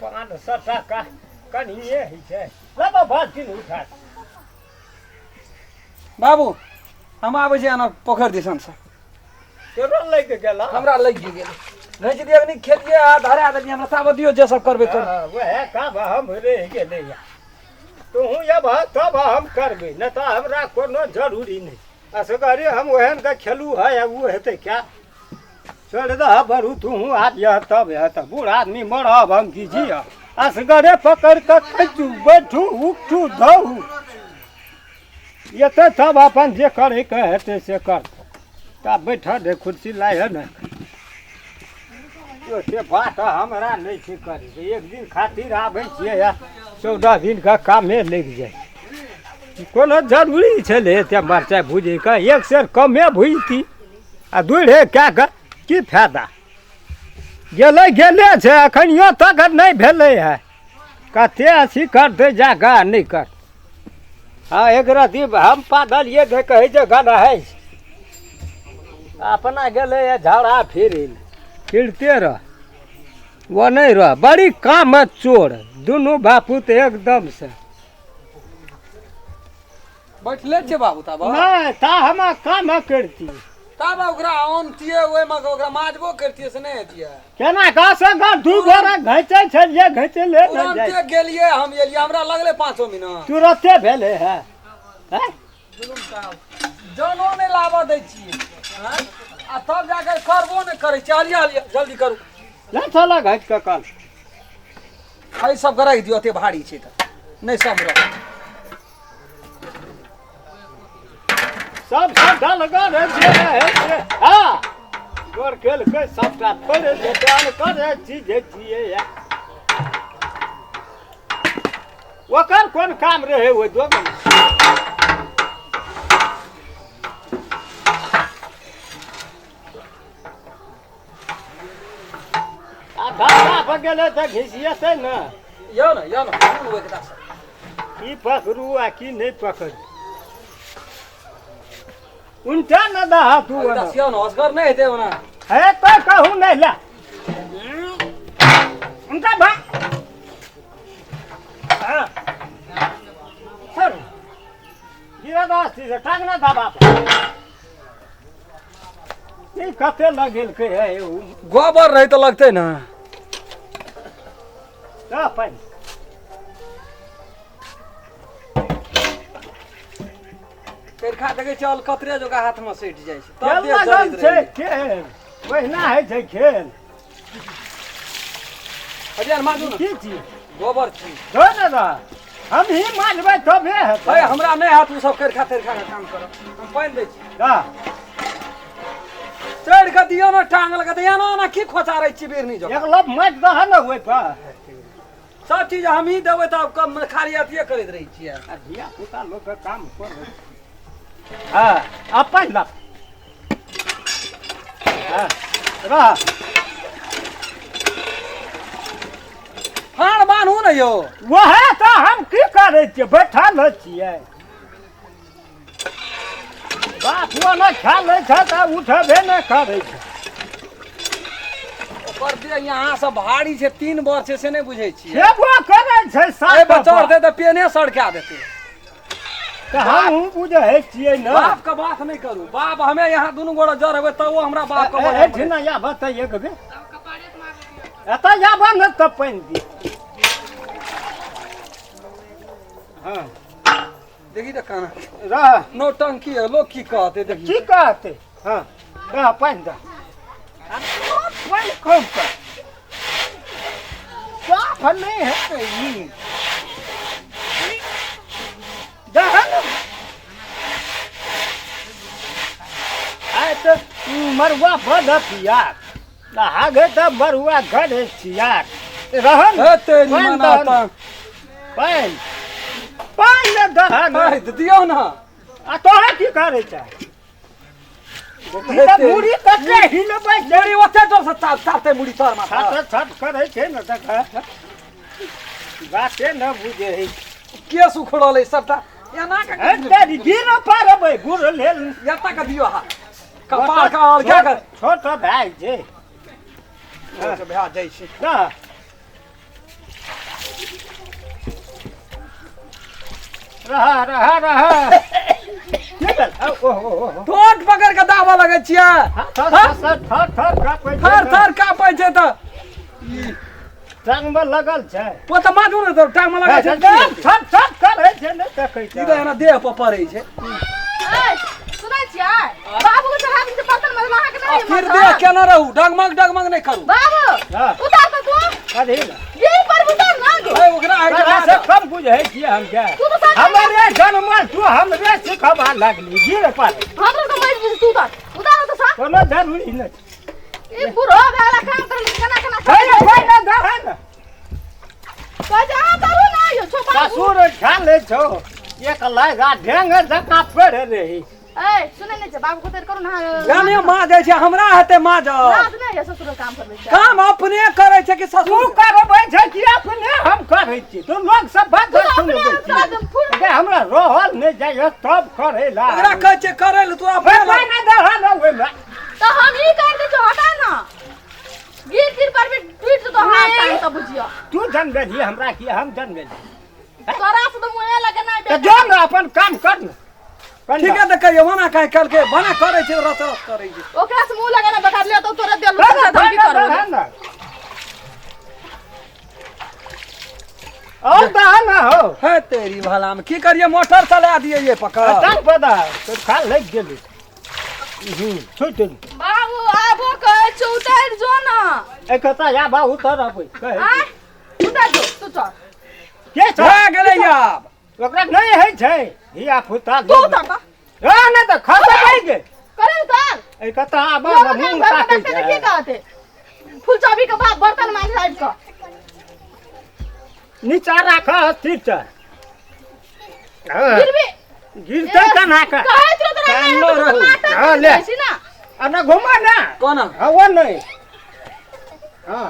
500 टाका कनिए होइ छै, लेबो बाल्टीन उठा। बाबू, हम आबै छी एना पोखरि दिसन से। तोरो लागि गेल? हमरा लागि गेल। घींच दिअ, कनि खेलियै आ धरा देलियै हमरा। ताबत दियौ, जे सब करबै करू। हँ, वएह काम हम रहि गेलै। तोहूँ अबह तब हम करबै, नहि तऽ हमरा कोनो जरूरी नहि। असगरे हम ओहन के खेलू है आ ओ हेतै क्या? छोड़ि दह बरू, तूहूँ आबियह तब हेतै। बूढ़ आदमी मरब हम की जियब? असगरे पकड़ि कऽ खींचू, बैठू, उठू, धोउ एतै, तब अपन जे करैके हेतै से कर। तब बैठल रे, कुर्सी लाइ ने। से बात हमरा नहि छै करैके। एक दिन खातिर आबै छियै आ 14 दिनके कामे लागि जाइ। कोनो जरूरी छलै एते मरचाइ भुजैके? एक सेर कमे भुजती आ दूढ़े कए कऽ की फायदा? गेलै गेले छै, एखनियो तक नहि भेलै है। कते अथी करतै जा कऽ, नहि कर। हँ, एक रति हम पादलियै तऽ कहै छै गढ़ै अपना गेलै झाड़ा फिरै लए। फिरते रह, ओ नहि रह। बड़ी काम चोर दुनू बापूत एकदम से। बैठले छियै बाबू तब? नहि, ता हम काम करती। तब ओकरा आनतियै, ओहिमे ओकरा माजबो करतियै, से नहि हेतियै? केना कऽ से दू गोरा घैचै छलियै, घैचले नहि जाइ। तुरन्ते गेलियै, हम एलियै, हमरा लगलै 5 मिनट। तुरते भेलै है, हैं? जनो नहि लाबऽ दै छियै, आँय? आ तब जाके करबो नहि करै छियै। हलिया हलिया, जल्दी करू। ले चल घैच कऽ कल। एहि सबके राखि दियौ, एते भारी छै तऽ नहि सम्हरत। सब सब ढलगर है जे है से। हाँ, गोर केलकै सबटा थोड़े जेतै, अनकर चीज छियै या। ओकर कोन काम रहै ओहि दोगन? आ धक्का भऽ गेलै तऽ घिसियेतै ने। यौ ने, यौ ने, पकड़ू एकटा से। की पकड़ू आ की नहि पकड़ू? उनटा न दहा तू। एकटा से यौ ने, असगर नहि हेतै ओना। हे तऽ कहू नहि, ले उनटा भा। हाँ। सर गिरा दस से टांग ना दबा पर। ई कते लगेलकै है उ? गोबर रहै तऽ लगतै ने। दऽ पानि। चरखा देखै छियै, अलकतरे जोका हाथमे सटि जाइ छै, तब खेल देह लगल जरैत छै रहै। खेल ओहिना होइ छै खेल। अरे माजू ने। की चीज? गोबर छी। धो ने रह, हम ही मारबै तबे हेतै। है, हमरा नहि हैत ओ सब करखा तरखा के काम करब। हम पानि दै छी। दऽ। चढ़ि कऽ दियौ ने टांग लगा तऽ। एना एना की खोचारै छी बिरनी जकाँ? एक लब माटि दह ने ओहि पर। सब चीज हमही देबै तऽ कम खाली अथिये करैत रहै छियै। आ धिया पुता लोकके काम करै। हँ, अपन लब। हँ, रह। फाड़ बान्हू ने यौ। वएह तऽ हम की करै छियै, बैठल छियै। बाप ओना खा लै छै तऽ उठबे नहि करै छै। ओकर देह यहाँ से भारी छै, तीन बर छै, से नहि बुझै छियै। खेबो करै छै। एहि सात पर चढ़तै तऽ पेने सड़का देतै। तऽ हमहूँ बुझै छियै ने। बाप के बात नहि करू। बाप हमे यहाँ दुनू गोरा जर हेबै तब ओ हमरा बाप के बजै। एहिठिना आबऽ तऽ एक बेर एतऽ आबऽ ने तऽ पानि दी। हँ। देखी तऽ काना रह। नौटंकी है, लोग की कहते देखी। की कहते? हँ, रह, पानि दऽ, पानि कम कर। साफ नहि हेतै ई। दहन आइ तऽ मरुआ बधत यार आगे तऽ मरुआ गढ़े छी यार रहन हे तेरी पानि मना दहन। तऽ पानि पानि ने दहन हे, तऽ दियौ ने आ तोरा की करै छै ई तऽ मुड़ी कते हिलबै छै मुड़ी ओते जोर से चाप चापते मुड़ी तर माथा छट छट करै छै ने तऽ बाते न बुझे है केस उखड़ल है सबटा एना के हे गिर पारबै गुड़ लेल एता के दियौ हाथ कपार का और क्या कर छोट भए छै छोट भए जाइ छै ना रहा रहा रहा निकल ओ हो हो ठोट पकड़ के दाबऽ लगै छियै थर थर थर थर कापै छै थर थर कापै छै तऽ टांग मे लगल छै ओ तऽ माधु ने तऽ टांग मे लगै छै थर थर करै छै नहि देखै ई तऽ एना देह पर पड़ै छै ए, सुनै छियै बाबू के चढ़ा दै छै बर्तन मजला अहाँके आ नहि फिर मजला। देह केना रहू डगमग डगमग नहि करू बाबू हाँ। उतार तऽ तू कथी ने यही पर उतार ना गो ए, ओकरा आइ के तोरा बाद से कम बुझै छियै हम के तू तऽ साथ हमरे जनमल तू हमरे सिखबा लगली गिर पर हमरो तऽ मरि जेतै, तू उतार उतार तऽ सा कोनो जरूरी नहि ई बूढ़ो भेला काम करल केना केना छै ने कोइ ने दहन कहै छै अहाँ करू ना यौ छो बाबू ससुर खा लै छौ एक लागा ढेंग जकाँ पड़े रही ए सुनै नहि छै बाबू को करू ना जाने माँ जाइ छै हमरा हेतै माँ जाउ लाज नहि यऽ ससुर काम करबै छै काम अपने करै छै कि तू ससुर करबै छै कि अपने हम करै छी तू लोग सब बात तू अपने सुनबै हम छी सब फुल अरे हमरा रहल नहि जाइए तब करै ला ओकरा कहै छै करै लए तू अपने कोइ नहि दहन ओहिमे तऽ हम ई कर दै छियौ हटा ना गिर गिर पर भी टूट जेतौ हाथ टांग तऽ बुझियो तू जनबेलही हमरा कि हम जनबेलही तोरा से तऽ मुँहे लगे नहि तऽ जो ने अपन काम कर ने ठीक है तऽ कहियो मना काहे कहलकै मना करै छै रस रस करै छै ओकरा से मुँह लगे ना बता लियो तो तोरा देलू तऽ धमकी करबो और दहन हो हे तेरी भला में की करिए मोटर चला दिए ये पकड़ टांग पदा तो खा लग गेली छुट बाबू आबो कहै छौ उतरि जो ना एक कता या बा उतर अबै कहै आँय उतर जो तू चल के छै भए गेलै आब ओकरा नहि होइ छै धिया पुता तू उतर तऽ ए नहि तऽ खसबै गे करे उतर एक कता आबा लोग मुँह घर में ताकै देखते तऽ की छै कहते फूल चाबी के बाद बर्तन मांगे आबि कऽ नीचा राख स्थिर छै हँ, गिरबी गिरतै केना कऽ कहैत रहो तोरा नहि कानलो हेतौ, रहू। नाटक हँ, ले। करै छी ना आ ना घुमा ना कोना हँ ओ नहि हँ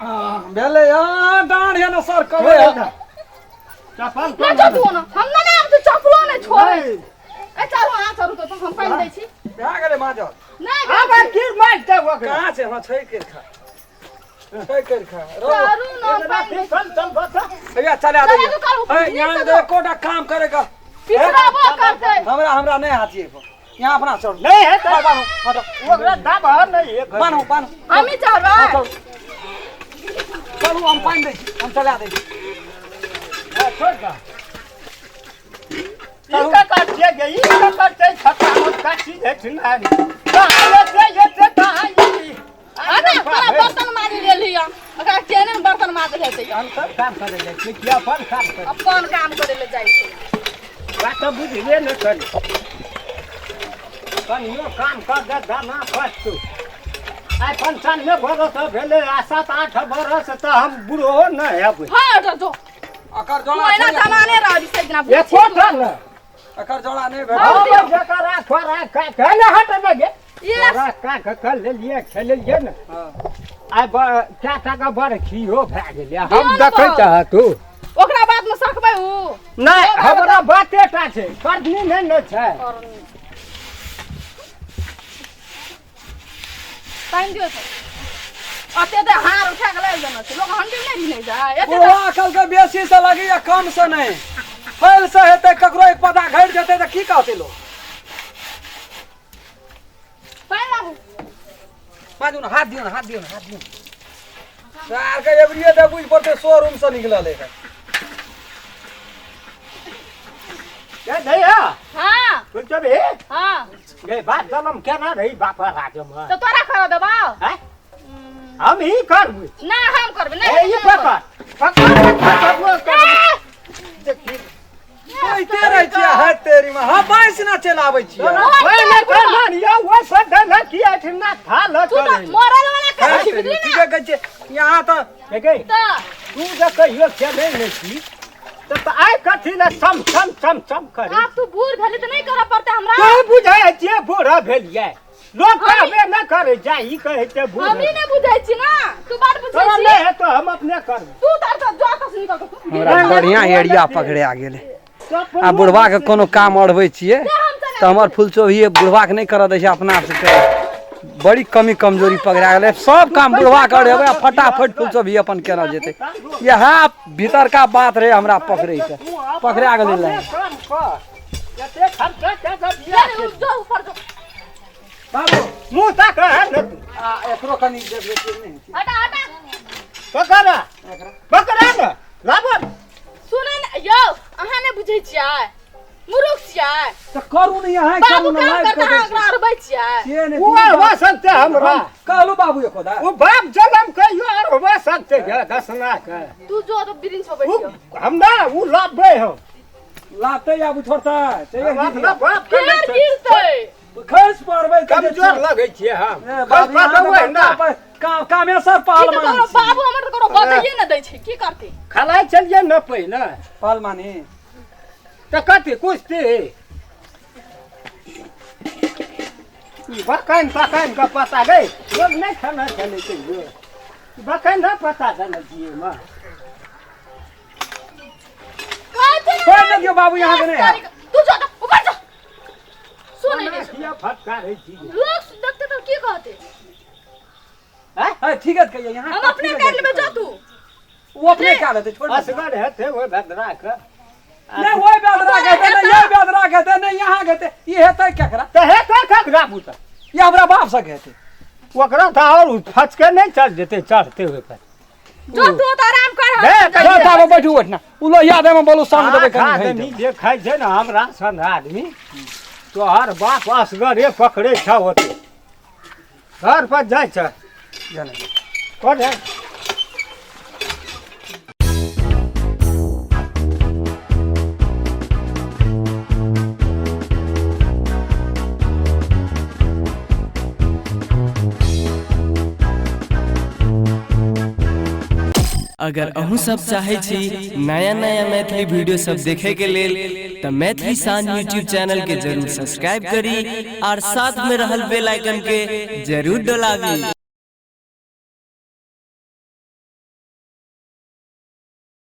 हाँ, भेलै हाँ डाँढ़ है ना सर कबै है। चप्पल ना जो तू ना हम ना आब तो चप्पलो नहि छोड़ै ए चलू अहाँ चलू तऽ हम पानि दै छी भए गेलै माजल नहि आब गिर मारि दे ओकरा कहाँ छै हाँ छै कर खा छै कर खा करू ना पानि दै छी। चल चल बस भैया चला चला दे दू करू, ए, यहाँ नीक से दे एकोटा काम करेगा पिछड़ाबो करतै हमरा हमरा नहि हाथ ये यहाँ अपना चढ़ू नहि हेतै बान्हू बान्हू ओकरा दाबह नहि एक बान्हू बान्हू हमही चढ़बै चलू चलू हम पानि दै छी हम चला दै छी छोड़ दे ई का काटिए गे ई का काटते छटा मोटका चीज है ठिना कहाँ एते एते कहाँ ई अरे तोरा बर्तन माजि लेली हम ओकरा केने ने बर्तन माजल हेतै हम सब काम करे जाइ छी कि अपन काम करे अपन काम करे ले जाइ छै बात तऽ बुझबे नहि करी कनियो काम कर दे दाना बस तू आइ 95 बरस भेलै आ 7-8 बरस तऽ हम बूढ़ो नहि हेबै हँ अटर जो एकर तू जोड़ा एना छै जमाने रहबी से दिना बुझी एकोटा नहि एकर जोड़ा नहि भेटल हम जकरा छोरा का कहले हट गे ये छोरा का के कर लेलियै खेलेलियै ने हाँ। आइ कए टाका बरखियो भए गेलै हम दियौ ने देखै बाउ। चाह तू ओकरा बाद में सकबै उ नहि हमरा बाते टा छै करनी नहि ने छै पानि दियौ तऽ अते तऽ हार उठा के लाबि देने छै लोक हंडी नहि नहि जाइ एते तऽ बुढ़वा कहलकै बेसी से लगी या कम से नहि फैल से हेतै ककरो एक पौधा घटि जेतै तऽ की कहतै लोक पानि लाबू बाजू ने हाथ दियौ ने हाथ दियौ ने हाथ दियौ सार के एबरिये तऽ बुझि पड़तै शोरूम से निकलल है ए दैया हाँ तू चबे हाँ गे बात जनम केना रही बाप राजम तऽ तोरा खड़ा देबौ हैं हम ही करबै। ना हम करबै नहीं। ए, ई पकड़ पकड़ पकड़ पकड़। देखी कहते रहै छियै है तेरी माँ, हम बाँसि ना चलि आबै छियै। पहिले करना या वो सब ना किया छै ना खा ल तू तो मरल वाला करै छी बुझली ना। ठीके कहै छियै यहाँ तऽ देखे तऽ तू जे कहियो खेलै नहि छी तऽ आइ कथी लए सम सम सम सम करे। आब तू बूढ़ भेली तऽ नहीं करऽ पड़तै हमरा। तू बुझै छियै बूढ़ा भेलियै, लोक कहबे नहि करै जाइ, ई कहै छै बूढ़। हमही नहि बुझै छी ना, तू बड़ बुझै तोरा छी। नहि हेतौ, हम अपने करबै। तू तऽ जो तऽ निकल तू। हमरा बढ़िया एरिया पकड़े गेलै। आ बुढ़वा के कोनो काम अढ़बै छियै तऽ हमर फुलचोभिए बुढ़वा के नहि करऽ दै छै, अपना आपसँ करै। बड़ी कमी कमजोरी पकड़ा गेलै, सब काम बुढ़वा के अढ़ेबै आ फटाफट फुलचोभी अपन केना जेतै। इएह भीतरका बात रहै हमरा पकड़ैके, पकड़ा गेलै लाइन। काम कर जते खर्चा के सब बियाह चल, जो ऊपर जो। बाबू मुँह ताक है ने तू। आ एकरो कनि देखबै छियै नहि। हटा हटा पकड़ा पकड़ा ने लाबो। सुनै ने यौ, अहाँ नहि बुझै छियै, मूर्ख छियै। तऽ करू ने अहाँ, बाबू करू ने, काम लाइव करते कऽ दै अहाँ ओकरा अरबै छियै। छियै ने, ओ अरबा सकते हमरा। कहलू बाबू एको दा। ओ बाप जनम कहियो अरबा सकते गे दसना के। तू जो तो ब्रिंच पर उ बैठ जो। हम ना उ लाबे हम। लाते आबू छोड़तै, चाहिए हम अपना बाप के फेर नहि छोड़- गिरतै। खसि पड़बै तऽ जे कमजोर लगै छियै हम। ए, बाबू, खसि पड़बै अहाँ ना। तऽ कामेश्वर की तऽ पहलवान करो छी। बाबू, हमर तऽ करो बतैये ने दै छै, की करतै? खलाइ चलियै ने पहिले। पहलवानी तऽ कथी कुश्ती ई बकैन तकैन के पता गई लोग नहि खेना छलै कहियो, ई बकैन नहि पता देने छियै मे। कहै छै ने। छोड़ि ने दियौ बाबू, यहाँ के नहि हैत। तू जो तऽ ऊपर जो। सुनै नहि छै। किया फटकारै छी? लोग देखतै तऽ की कहतै? है, ठीक है कहियै यहाँ। हम अपने कर लेबै, जो तू। ओ अपने कए लेतै, छोड़ि दियौ। असगर हेतै ओहि भद्रा के। नहि ओहि बेदरा के हेतै, नहि एहि बेदरा के हेतै, नहि यहाँ के हेतै, ई हेतै केकरा? तऽ हेतै ककरा पुता? ई हमरा बाप सबके हेतै। ओकरा तऽ आओर फचके नहि चढ़ जेतै चढ़ते ओहि पर। जो तू तऽ आराम कर। हम दे, जो ताबे बैठू ओहिठिना, उ लोहिया देमे बोलू संग देबै कनि आठ घैट। आदमी जे खाइ छै ने हमरा सन आदमी, तोहर बाप असगरे पकड़ै छौ ओते घर पर जाइ छै। कोन है? अगर अहूँ सब चाहे छी नया नया मैथिली वीडियो सब देखे के लेल तऽ मैथिली शान यूट्यूब चैनल के जरूर सब्सक्राइब करी और साथ में रहल बेल आइकन के जरूर डोलाबी।